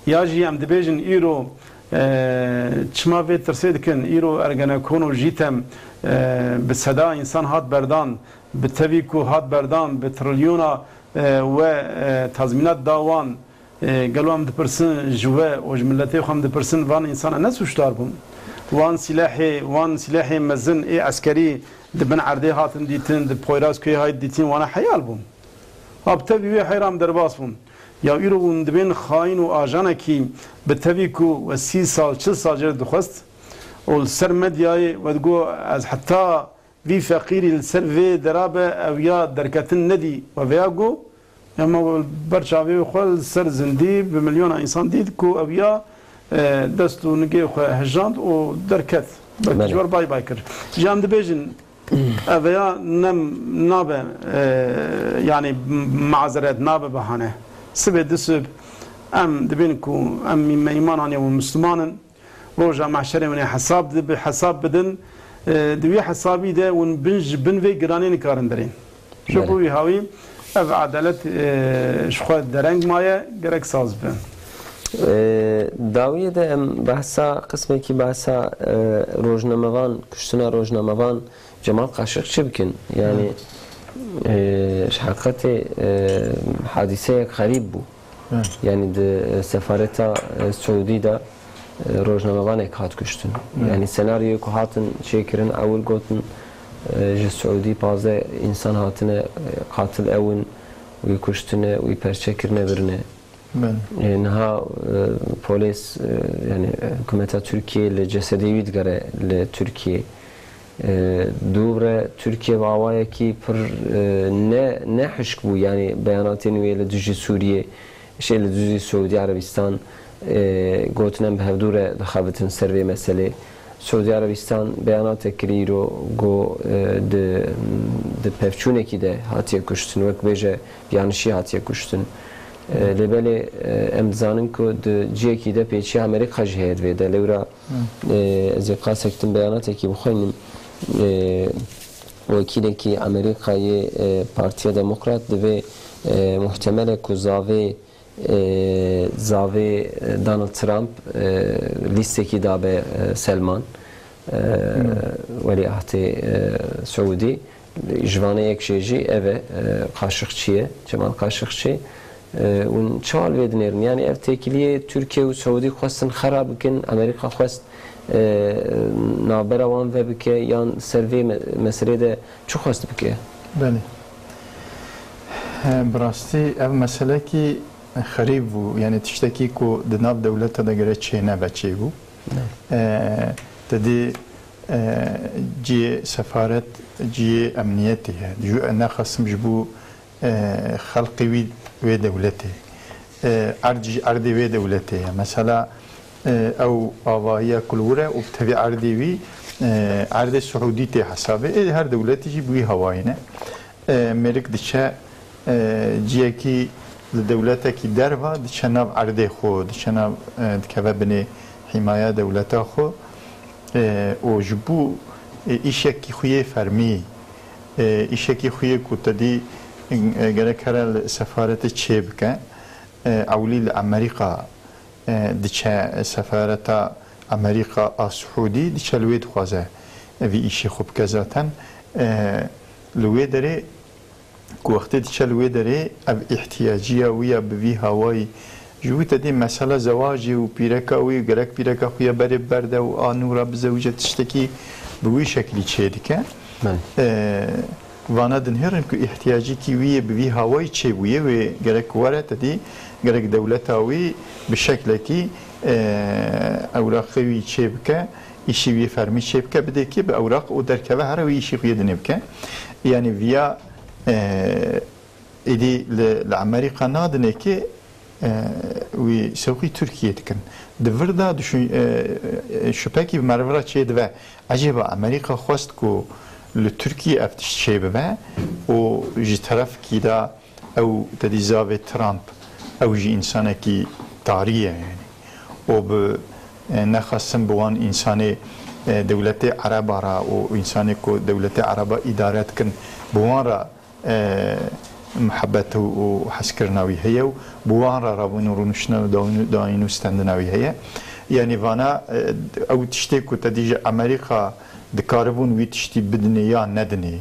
Ya jî em dibêjin îro, e, çima vê tirsê dikin? Îro Ergenekon û JÎTEM, e, bi seda însan hat berdan, bi tevî ku hat berdan, bi trilyona, e, we, e, tazmînat da wan, e, gelo em dipirsin ji we û ji miletê xwe em dipirsin, van însana ne sûcdar bûn? Wan sîlehê, wan sîlehê mezin ê eskerî di bin erdê hatin dîtin, di Poyraz Kuyê hayt dîtin, wana heyal bûn. Ha, bi tevî wê heyra em derbas bûn. Ya îro hûn dibên xayîn û ajanekî bi tevî ku we sî sal, çil sal jê re dixwest û li ser medyayê we digot, ez heta vî feqîrî li ser vê dera be, ew ya derketin nedî. We vêya got, ema we ber çavê xwe li ser zindî bi milyona însan dît ku ew ya, e, dest û nigê xwe hejand û derket. Belkî Belê. ji we re bay bay kir. Ji em dibêjin, Ev ya ne, nabe, e, yani mazeret, nabe bahane. Sibê du sib em dibin ku em me îman aniye û Müslüman in roja mehşerê hûn ê hesab di-, bi hesab bidin. E, di wî hesabî de hûn bin, ji bin vê giranê nikarin derên. Ji bo Belê. wî hawî ev edalet, e, ji xwe dereng maye, gerek saz bibe. E, dawiyê de em behsa, qismekî behsa, e, rojnamevan, kuştina rojnamevan Cemal Kaşıkçı bikin. Yani, e, ji heqetê, e, hadiseyek xerîb bû. Evet. Yani di, e, sefareta, e, Suudî de, e, rojnamevanek hat kuştin. Evet. Yani senaryoyê ku hatin çêkirin, ewil gotin, e, ji Suudî pazdeh însan hatine, e, qatil ewin, wî kuştine, wî perçe kirine, birine. Belê. E, niha, e, polês, e, yani, e, hikûmeta Tirkiyê li cesedê wî digere li Tirkiyê. E, dû re Tirkiye bi awayekî pir, e, ne, ne hişk bû, yani beyanatên wê li dijî Sûriyê, şey, li dijî Suudî Erebistan, e, gotin em bi hevdû re dixebitin ser vê meselê. Suudî Erebistan beyanatek kirî îro, got, e, di, di pevçûnekî de hatiye kuştin, wek bêje yanişî hatiye kuştin. E, lê belê, e, em dizanin ku di cihekî de pêçiya Amerîka jî heye di vê de. Lewra, e, ez ê qasek din beyanatekî bixwînim. E, wekîlekî Amerîkayê, e, Partiya Demokrat divê, e, muhtemelek ku zavê e, zavê, e, Donald Trump, e, lîstekî dabe, e, Selman, e, welîahdê, e, Siûdî. Ji vanê yek jê jî ev e, e, Kaşıkçı ye, Cemal Kaşıkçı. E, hûn çawa li vê dinêrin? Yani ev têkiliyê Tirkiye û Siûdî xwestin xera bikin, Amerîka xwest, e, navbera wan vebike, yan ser vê me-, meselê de çi xwest bike? Belê. He, bi rastî ev meselekî xerîb bû, yani tiştekî ku di nav dewleta de gere çê nebe çêbû. Ne. E, te dî, e, cihê sefaret, cihê emniyetê ye. Ji, nexasim ji bo, e, xelqê wî, wê dewletê. E, erd jî erdê wê dewletê ye. Mesela, e, ew avahiya ku li wir e û bi tevî erdê wî, e, erdê Siûdî tê hesabê. Ê, her dewletî jî bi wî hawayî ne. E, mêrik diçe, e, ciyekî li dewletekî derva, diçe nav erdê xwe, diçe nav, e, dikeve binê hîmaya dewleta xwe, e, û ji bo, e, îşekî xwe yê fermî, e, îşekî xwe yê ku te dî, e, gerek here li sefaretê çê bike, e, ewlî li Amerîka, e, diçe sefareta Amerîka a Siûdî, diçe li wê dixwaze vî îşê xwe bike zaten. E, li wê derê ku wextê diçe li wê derê ev îhtiyaciya wî ya bi vî hawayî ji wî te dê mesela zewacê û pîreka wî gerek pîreka xwe ya berê berde û a nû re bizewije tiştekî bi wî şeklî çê dike. Belê. E, vana dinhêrin ku îhtiyacekî wî yê bi vî hawayî çêbûye wê gerek were te dî gerek dewleta wî bi şeklekî, e, ewraqê wî çê bike, îşî wî fermî çê bike, bidê kê bi ewraq û derkeve here wî îşî xwe yê dinê bike. Yani viya, e, êdî li, li Amerîka nadinê kê, e, wî sewqî Tirkiyê dikin. Di vir de düşün-, e, e, şüphekî bi meriv re çê dibe. Ecêba Amerîka xwest ku li Tirkiyê ev tişt çê bibe û ji terefkî de ew te dî zavê Trump, ew jî însanekî tarî ye yani. Û bi, e, nexasim bi wan însanê, e, dewletê Ereba re û însanê ku dewletê Ereba îdare dikin, bi wan re, e, muhebbet û, û hezkirina wî heye û bi wan re rabûn û rûniştina û dawîn û, dayîn û stendina wî heye. Yani vana, e, ew tiştê ku te dî ji Amerîka dikaribûn wî tiştî bidinê ya nedinê.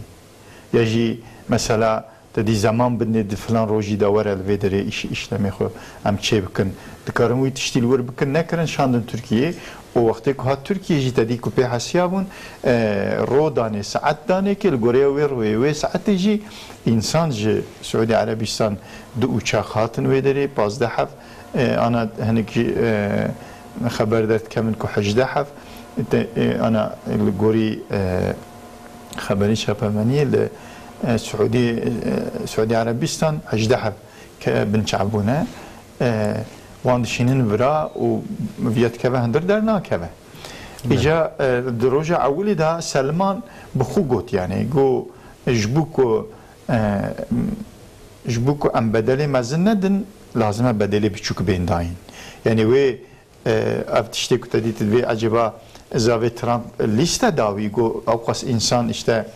Ya jî mesela te dî zeman bidinê di filan rojî de were li vê derê îş-, îşlemê xwe em çê bikin. Dikarin wî tiştî li wir bikin, nekirin şandin Tirkiyê û wextê ku hat Tirkiyê jî te dî ku pê hesiya bûn, e, ro danê, saet danê kê li gorê wê royê, wê saetê jî însan ji Siûdî Erebistan du uçak hatin wê derê, pazdeh hev, e, ana hinek jî, e, xeber derdikevin ku hejdeh hev, te, e, ana li gorî, e, xeberê çapemeniyê li, e, Siûdî, e, Siûdî Erebistan hejdeh hev ke binçav bûne. E, wan dişînin vira û viya dikeve hundir dernakeve. Evet. Îca, e, di roja ewilî de Selman bi xwe got, yani, got, ji bo ku, e, ji bo ku em bedelê mezin nedin, lazim e bedelê biçûk bên dayîn. Yani wê E, ev tiştê ku te dît, divê ecêba zavê Trump lîste dawî, got, ewqas însan işte,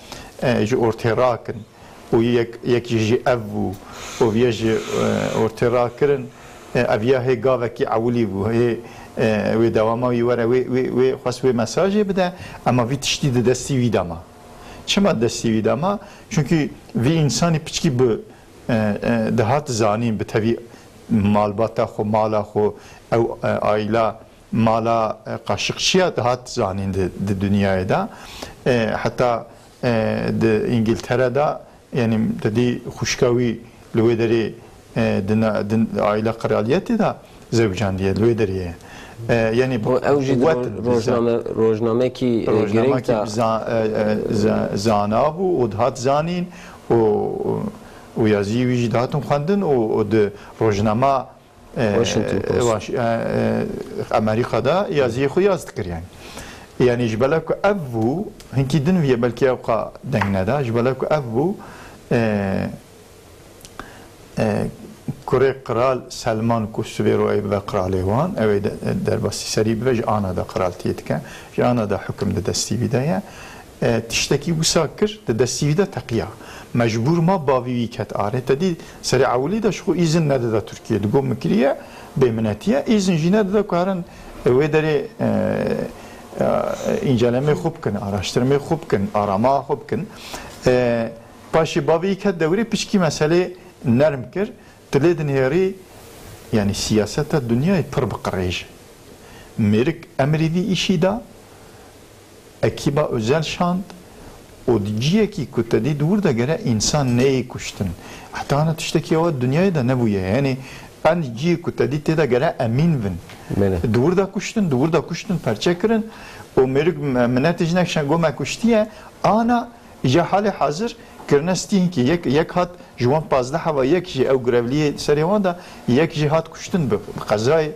e, ji ortê rakin û yek, yek jî ji ev bû û viye ji, e, ortê rakirin, e, ev ya hê gavekî ewilî bû. Hê, e, wê dewama wî were, wê, wê, wê xwest wê mesajê bide, ema vî tiştî di destî wî de ma. Çima di destî wî de ma? Çunkî vî însanî piçkî bi, e, e, dihat zanîn, bi tevî malbata xwe, mala xwe, ew, e, aîla, mala, e, Qaşiqçiya dihat zanîn di, di dinyayê de. E, heta, e, di Îngiltere de, yanî te dî xwişka wî li wê derê, e, di na-, di aîla kraliyetê de zewcandiye, li wê derê ye. E, yanî bi Û ew jî di quwet roj-, bi za-, rojname-, rojnamekî, e, girêng rojnamekî te bi za-, e, e, za-, zana bû û dihat zanîn û, û yazî wî jî dihatin xwendin û, û di rojnama, e, Washington Post. Waş-, e, e, Amerîka de yaziyê xwe yaz dikir yani. Yani ji bela ku ev bû, hinkî din viye belkî ew qa deng neda, ji bela ku ev bû, e, e, kurê Qral Selman ku sibê ro ê bibe qralê wan, ew ê de, derbasî serî bibe, ji ana de qraltiyê dike, ji ana de hukim di destî wî de ye. E, tiştekî wisa kir, di destî wî de teqiya. Mecbûr ma bavî wî ket arê. Te dî serê ewilî de ji xwe îzin nedida Tirkiye. Digot min kiriye, bêminetî ye. Îzin jî nedida ku herin, e, wê derê, e, e, încelemê xwe bikin, araştirmê xwe bikin, arama xwe bikin. E, paşê bavî ket dewrê piçkî meselê nerm kir. Tu lê dinêrî, yanî siyaseta dinyayê pir bi qirêj e. Mêrik emrî vî îşî da, ekîba Özel şand û di ciyekî ku te dî di wir de gere însan neyê kuştin. Heta hana tiştekî ewa dinyayê de nebûye. Yanî en ciyê ku te dî tê de gere emîn bin. Belê. Di wir de kuştin, di wir de kuştin, perçe kirin û mêrik me-, minetê ji nekşen got me kuştiye. Ana îja halê hazir kirine stî hinkî. Yek, yek hat ji wan pazdeh heva, yek jî ew grevliyê serê wan de, yek jî hat kuştin bi, bi qezayê.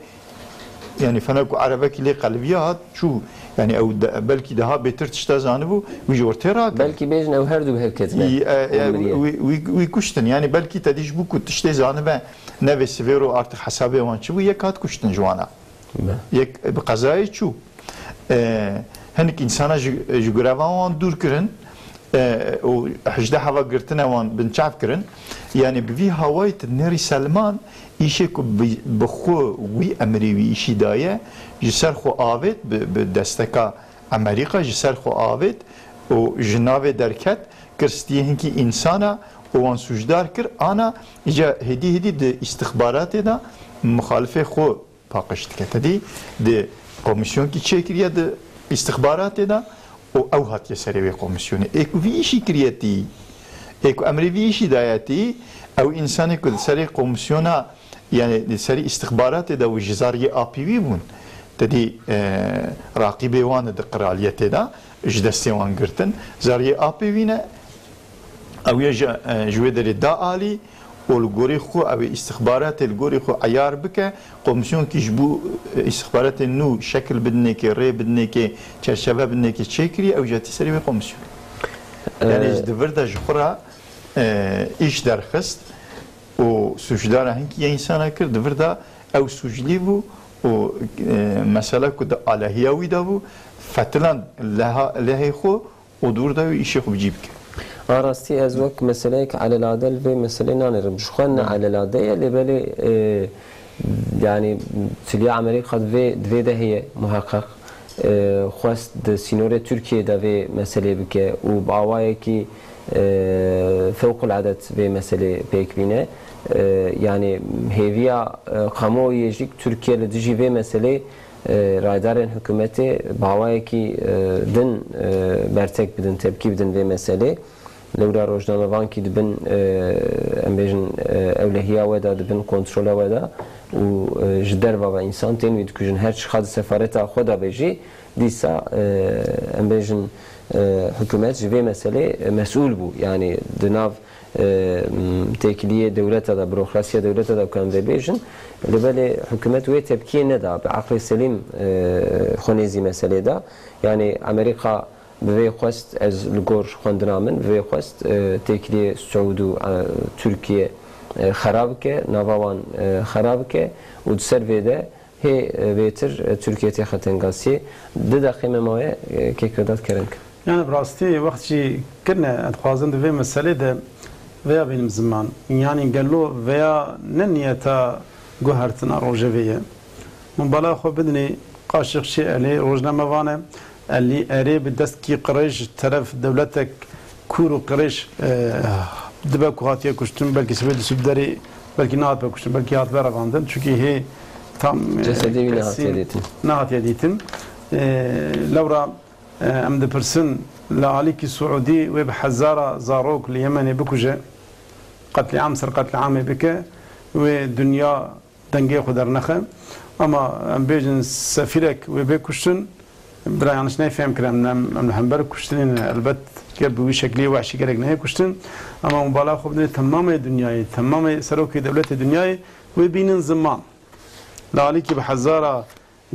Yani fena ku erebekî lê qelbiya hat çû. Yani ew de, belkî daha bêtir tişta zanibû, wî ji ortê rakir. Belkî bêjin ew her du bi hev ketine. Î, e, e, û miriye. Wî, wî, wî kuştin. Yani belkî te dî ji bo ku tiştê zanibe nebe sivêro artık hesabê wan çi bû, yek hat kuştin ji wana. Be. Yek bi qezayê çû. E, hinek însana ji, ji greva wan dûr kirin, e, û hejdeh heva girtine wan binçav kirin. Yani bi vî hawayî tu dinêrî Selman îşê ku bi, bi xwe wî emrê wî îşî daye, ji ser xwe avêt, bi, bi desteka Amerîka ji ser xwe avêt û ji navê derket, kir stiyê hinkî însana û wan sûcdar kir, ana îca hêdî hêdî di îstixbaratê de muxalifê xwe paqij dike. Te dî di komîsyonkî çêkiriye di îstixbaratê de û ew hatiye serê wê komîsyonê. Ê ku vî îşî kiriyetî, ê ku emrê vî îşî dayetî, ew însanê ku di serê komîsyona, yani di serê îstixbaratê de û ji zariyê apî wî bûn, te dî, e, raqîbê wan di qiraliyetê de ji destê wan girtin. Zariyê apê wî ne, ew yê ji, e, ji wê derê da alî û li gorî xwe, ew ê îstixbaratê li gorî xwe eyar bike, komîsyonkî ji bo, e, îstixbaratê nû şekil bidinêkê, rê bidinêkê, çerçeve bidinêkê çêkirî, ew jî hatî serê wê komîsyonê. E, Yani ji di vir de ji xwe re, e, îş derxist û sûcdara hinkî yê însana kir, di vir de ew sûclî bû û, e, mesela ku di alehiya wî de bû, fetiland leha, lehê xwe û di wir de wî îşê xwe bi cî bike. A rastî ez wek meseleyek elelade li vê meselê nanêrim. Ji xwe ne Hmm. elelade ye, lê belê, e, yani tiliya Amerîka di vê, di vê de heye muheqeq. E, xwest di sînorê Tirkiyê de vê meselê bike û bi awayekî, e, fewquladet vê meselê pêk bîne. E, yani hêviya, e, kamuoyê jî Tirkiye li dijî vê meselê e, rayedarên hikûmetê bi awayekî, e, din, e, bertek bidin, tepkî bidin vê meselê. Lewra rojnamevankî dibin, e, em bêjin, e, ewlehiya we de, dibin kontrola we de û, e, ji derva ve însan tên wî dikujin. Her çiqa di sefareta xwe de be jî, dîsa, e, em bêjin, e, hikûmet ji vê meselê, e, mesûl bû. Yani di nav e, m, têkiliyê dewleta de, burokrasiya dewleta de ku em vê bêjin, lê belê hikûmet wê tepkiyê neda, bi aqlê selîm, e, xwe nêzî meselê da. Yani Amerîka bi vê xwest, ez li gor xwendina min, bi vê xwest, e, têkiliyê Siûd û, e, Tirkiye, e, xera bike, nava wan, e, xera bike û di ser vê de Hê, e, bêtir, e, Tirkiye têxe tengasiyê. Di deqê me maye, e, kek Vedat kerem ke. Yani bi rastî wext jî kirine, ez dixwazim di vê meselê de veya bînim ziman. Yani gelo veya ne niyeta guhertina rojevê ye? Min bala xwe bidinê, qaşiqçî elê rojnamevan e, elî erê bi dest kî qirêj ji teref dewletek kûr û qirêj, e, dibe ku hatiye kuştin, belkî sibê di sibderê, belkî nehatibe kuştin, belkî hatibe revandin. Çunkî hê tam, e, Cesedê wî nehatiye kesîn dîtin. Nehatiye dîtin. E, lewra, e, em dipirsin, li alîkî Siûdî wê bi hezara zarok li Yemenê bikuje, qetlîam ser qetlîamê bike, wê dinya dengê xwe dernexe. Ama em bêjin sefîrek wê bê kuştin, bira yanlış neyfêm kirin, em, em li hember kuştinê ne. Elbet ger bi wî şeklî wehşî gerek neyê kuştin. Ama hûn bala xwe bidinê temamê dinyayê, temamê serokê dewletê dinyayê wê bînin ziman. Li alîkî bi hezara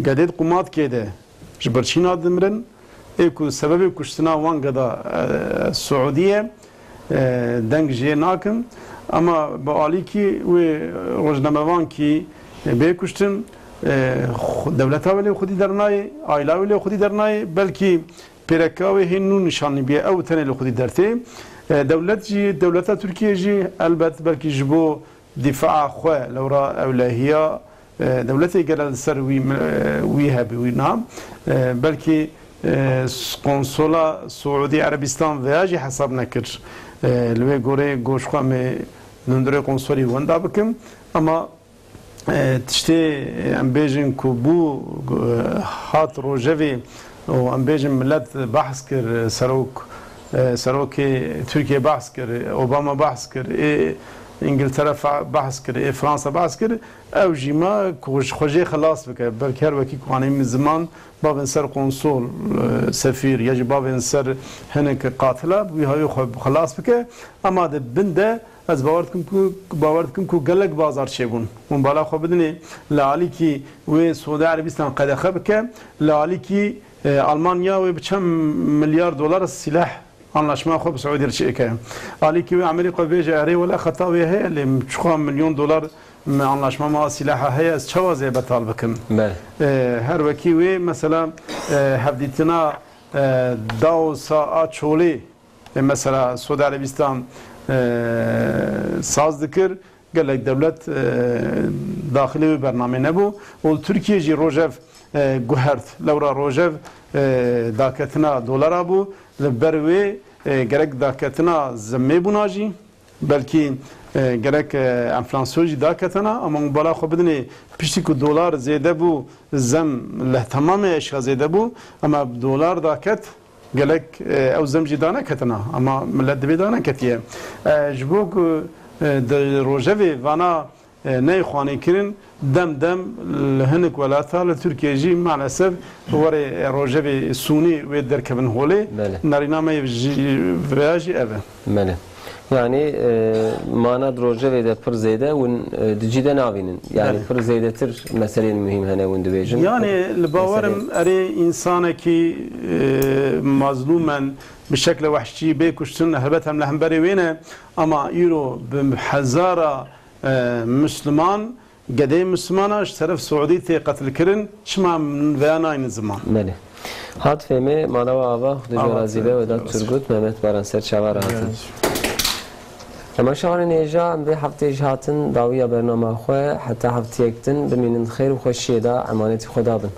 gedê di qumatkê de ji birçîna dimirin, ê ku sebebê kuştina wan geda, e, Siûdî ye, e, deng ji yê nakim. Ama bi alîkî wê rojnamevankî bê kuştin, e, xu-, dewleta wê lê xwedî dernayê, aîla wê lê xwedî dernayê, belkî pêreka wê hê nû nîşanî bîye, ew tenê li xwedî dertê. E, dewlet jî, dewleta Tirkiyê jî elbet belkî ji bo dîfaa xwe, lewra ewlehiya, e, dewletê gele li ser wî, e, wî hebî, wî na. E, belkî, e, s-, konsola Siûdî Erebîstan veya jî hesab nekir. E, li wê gorê goş xwe em ê li hundirê konsolî wenda bikim. Ama, e, tiştê em bêjin ku bû, e, hat rojevê û em bêjin milet behs kir, e, serok, e, serokê Tirkiye behs kir, Obama behs kir, ê Îngiltere fa-, behs kir, ê Fransa behs kir. Ew jî ma ku ji xwe jê xilas bike. Belkî her wekî ku anî min ziman, bavên ser konsol, e, sefîr ya jî bavên ser hinek qatila, bi wî hawî xwe xilas bike. Ema di bin de ez bawer dikim ku, bawer dikim ku gelek bazar çêbûn. Hûn bala xwe bidinê, li alîkî wê Siûdî Erebîstan qedexe bike, li alîkî, e, Almanya wê bi çend milyar dolar sîleh anlaşma xwe bi Siûdî re çêke. Alîkî wê Amerîka bêje, erê wele xeta wê heye, lê çiqa milyon dolar me anlaşma me a sîleha heye, ez çawa zê betal bikim? Belê. E, her wekî wê mesela, e, hevdîtina, e, Davos a Çolê, e, mesela Suudi Erebistan, e, saz dikir, gelek dewlet, e, daxilê wê bernamê nebû. Û li Tirkiye jî rojev, e, guhert, lewra rojev, e, daketina dolara bû. Li ber wê, e, gerek daketina zemmê bûna jî, belkî, e, gerek, e, enflasyon jî daketana, ama hûn bala xwe bidinê, piştî ku dolar zêde bû, zem li temamê eşya zêde bû, ama dolar daket, gelek, e, ew zem jî daneketina, ama millet divê daneketiye. E, ji bo ku, e, di rojevê vana, e, neyê xwanê kirin, dem dem li hinek welata, li Tirkiye jî maalesef were, e, rojevê sûnî wê derkevin holê. Belê. Nerîna me jî veya jî ev e. Belê. Yani, e, mana di rojevê de pir zêde hûn, e, di cî de navînin. Yani Belê. Pir zêdetir meseleyên muhîm hene hûn dibêjin. Yani li bawerim Meseleyên erê însanekî, e, mazlûmen bi şekle wehşî bê kuştin, helbet em li hemberê wê ne, ama îro bi hezara, e, Misliman, gedê Mislimana ji teref Siûdî tê qetilkirin, çima em veya naynin ziman? Belê. Hat fêmê, mala we ava, Xwedê ji we razî be, Vedat Turgut, Mehmet Baran ser çava re hatin. Temaşevanên hêja, em vê heftê jî hatin dawiya bernama xwe, heta hefteyek din bimînin di xêr û xweşiyê de, emanetî Xweda bin.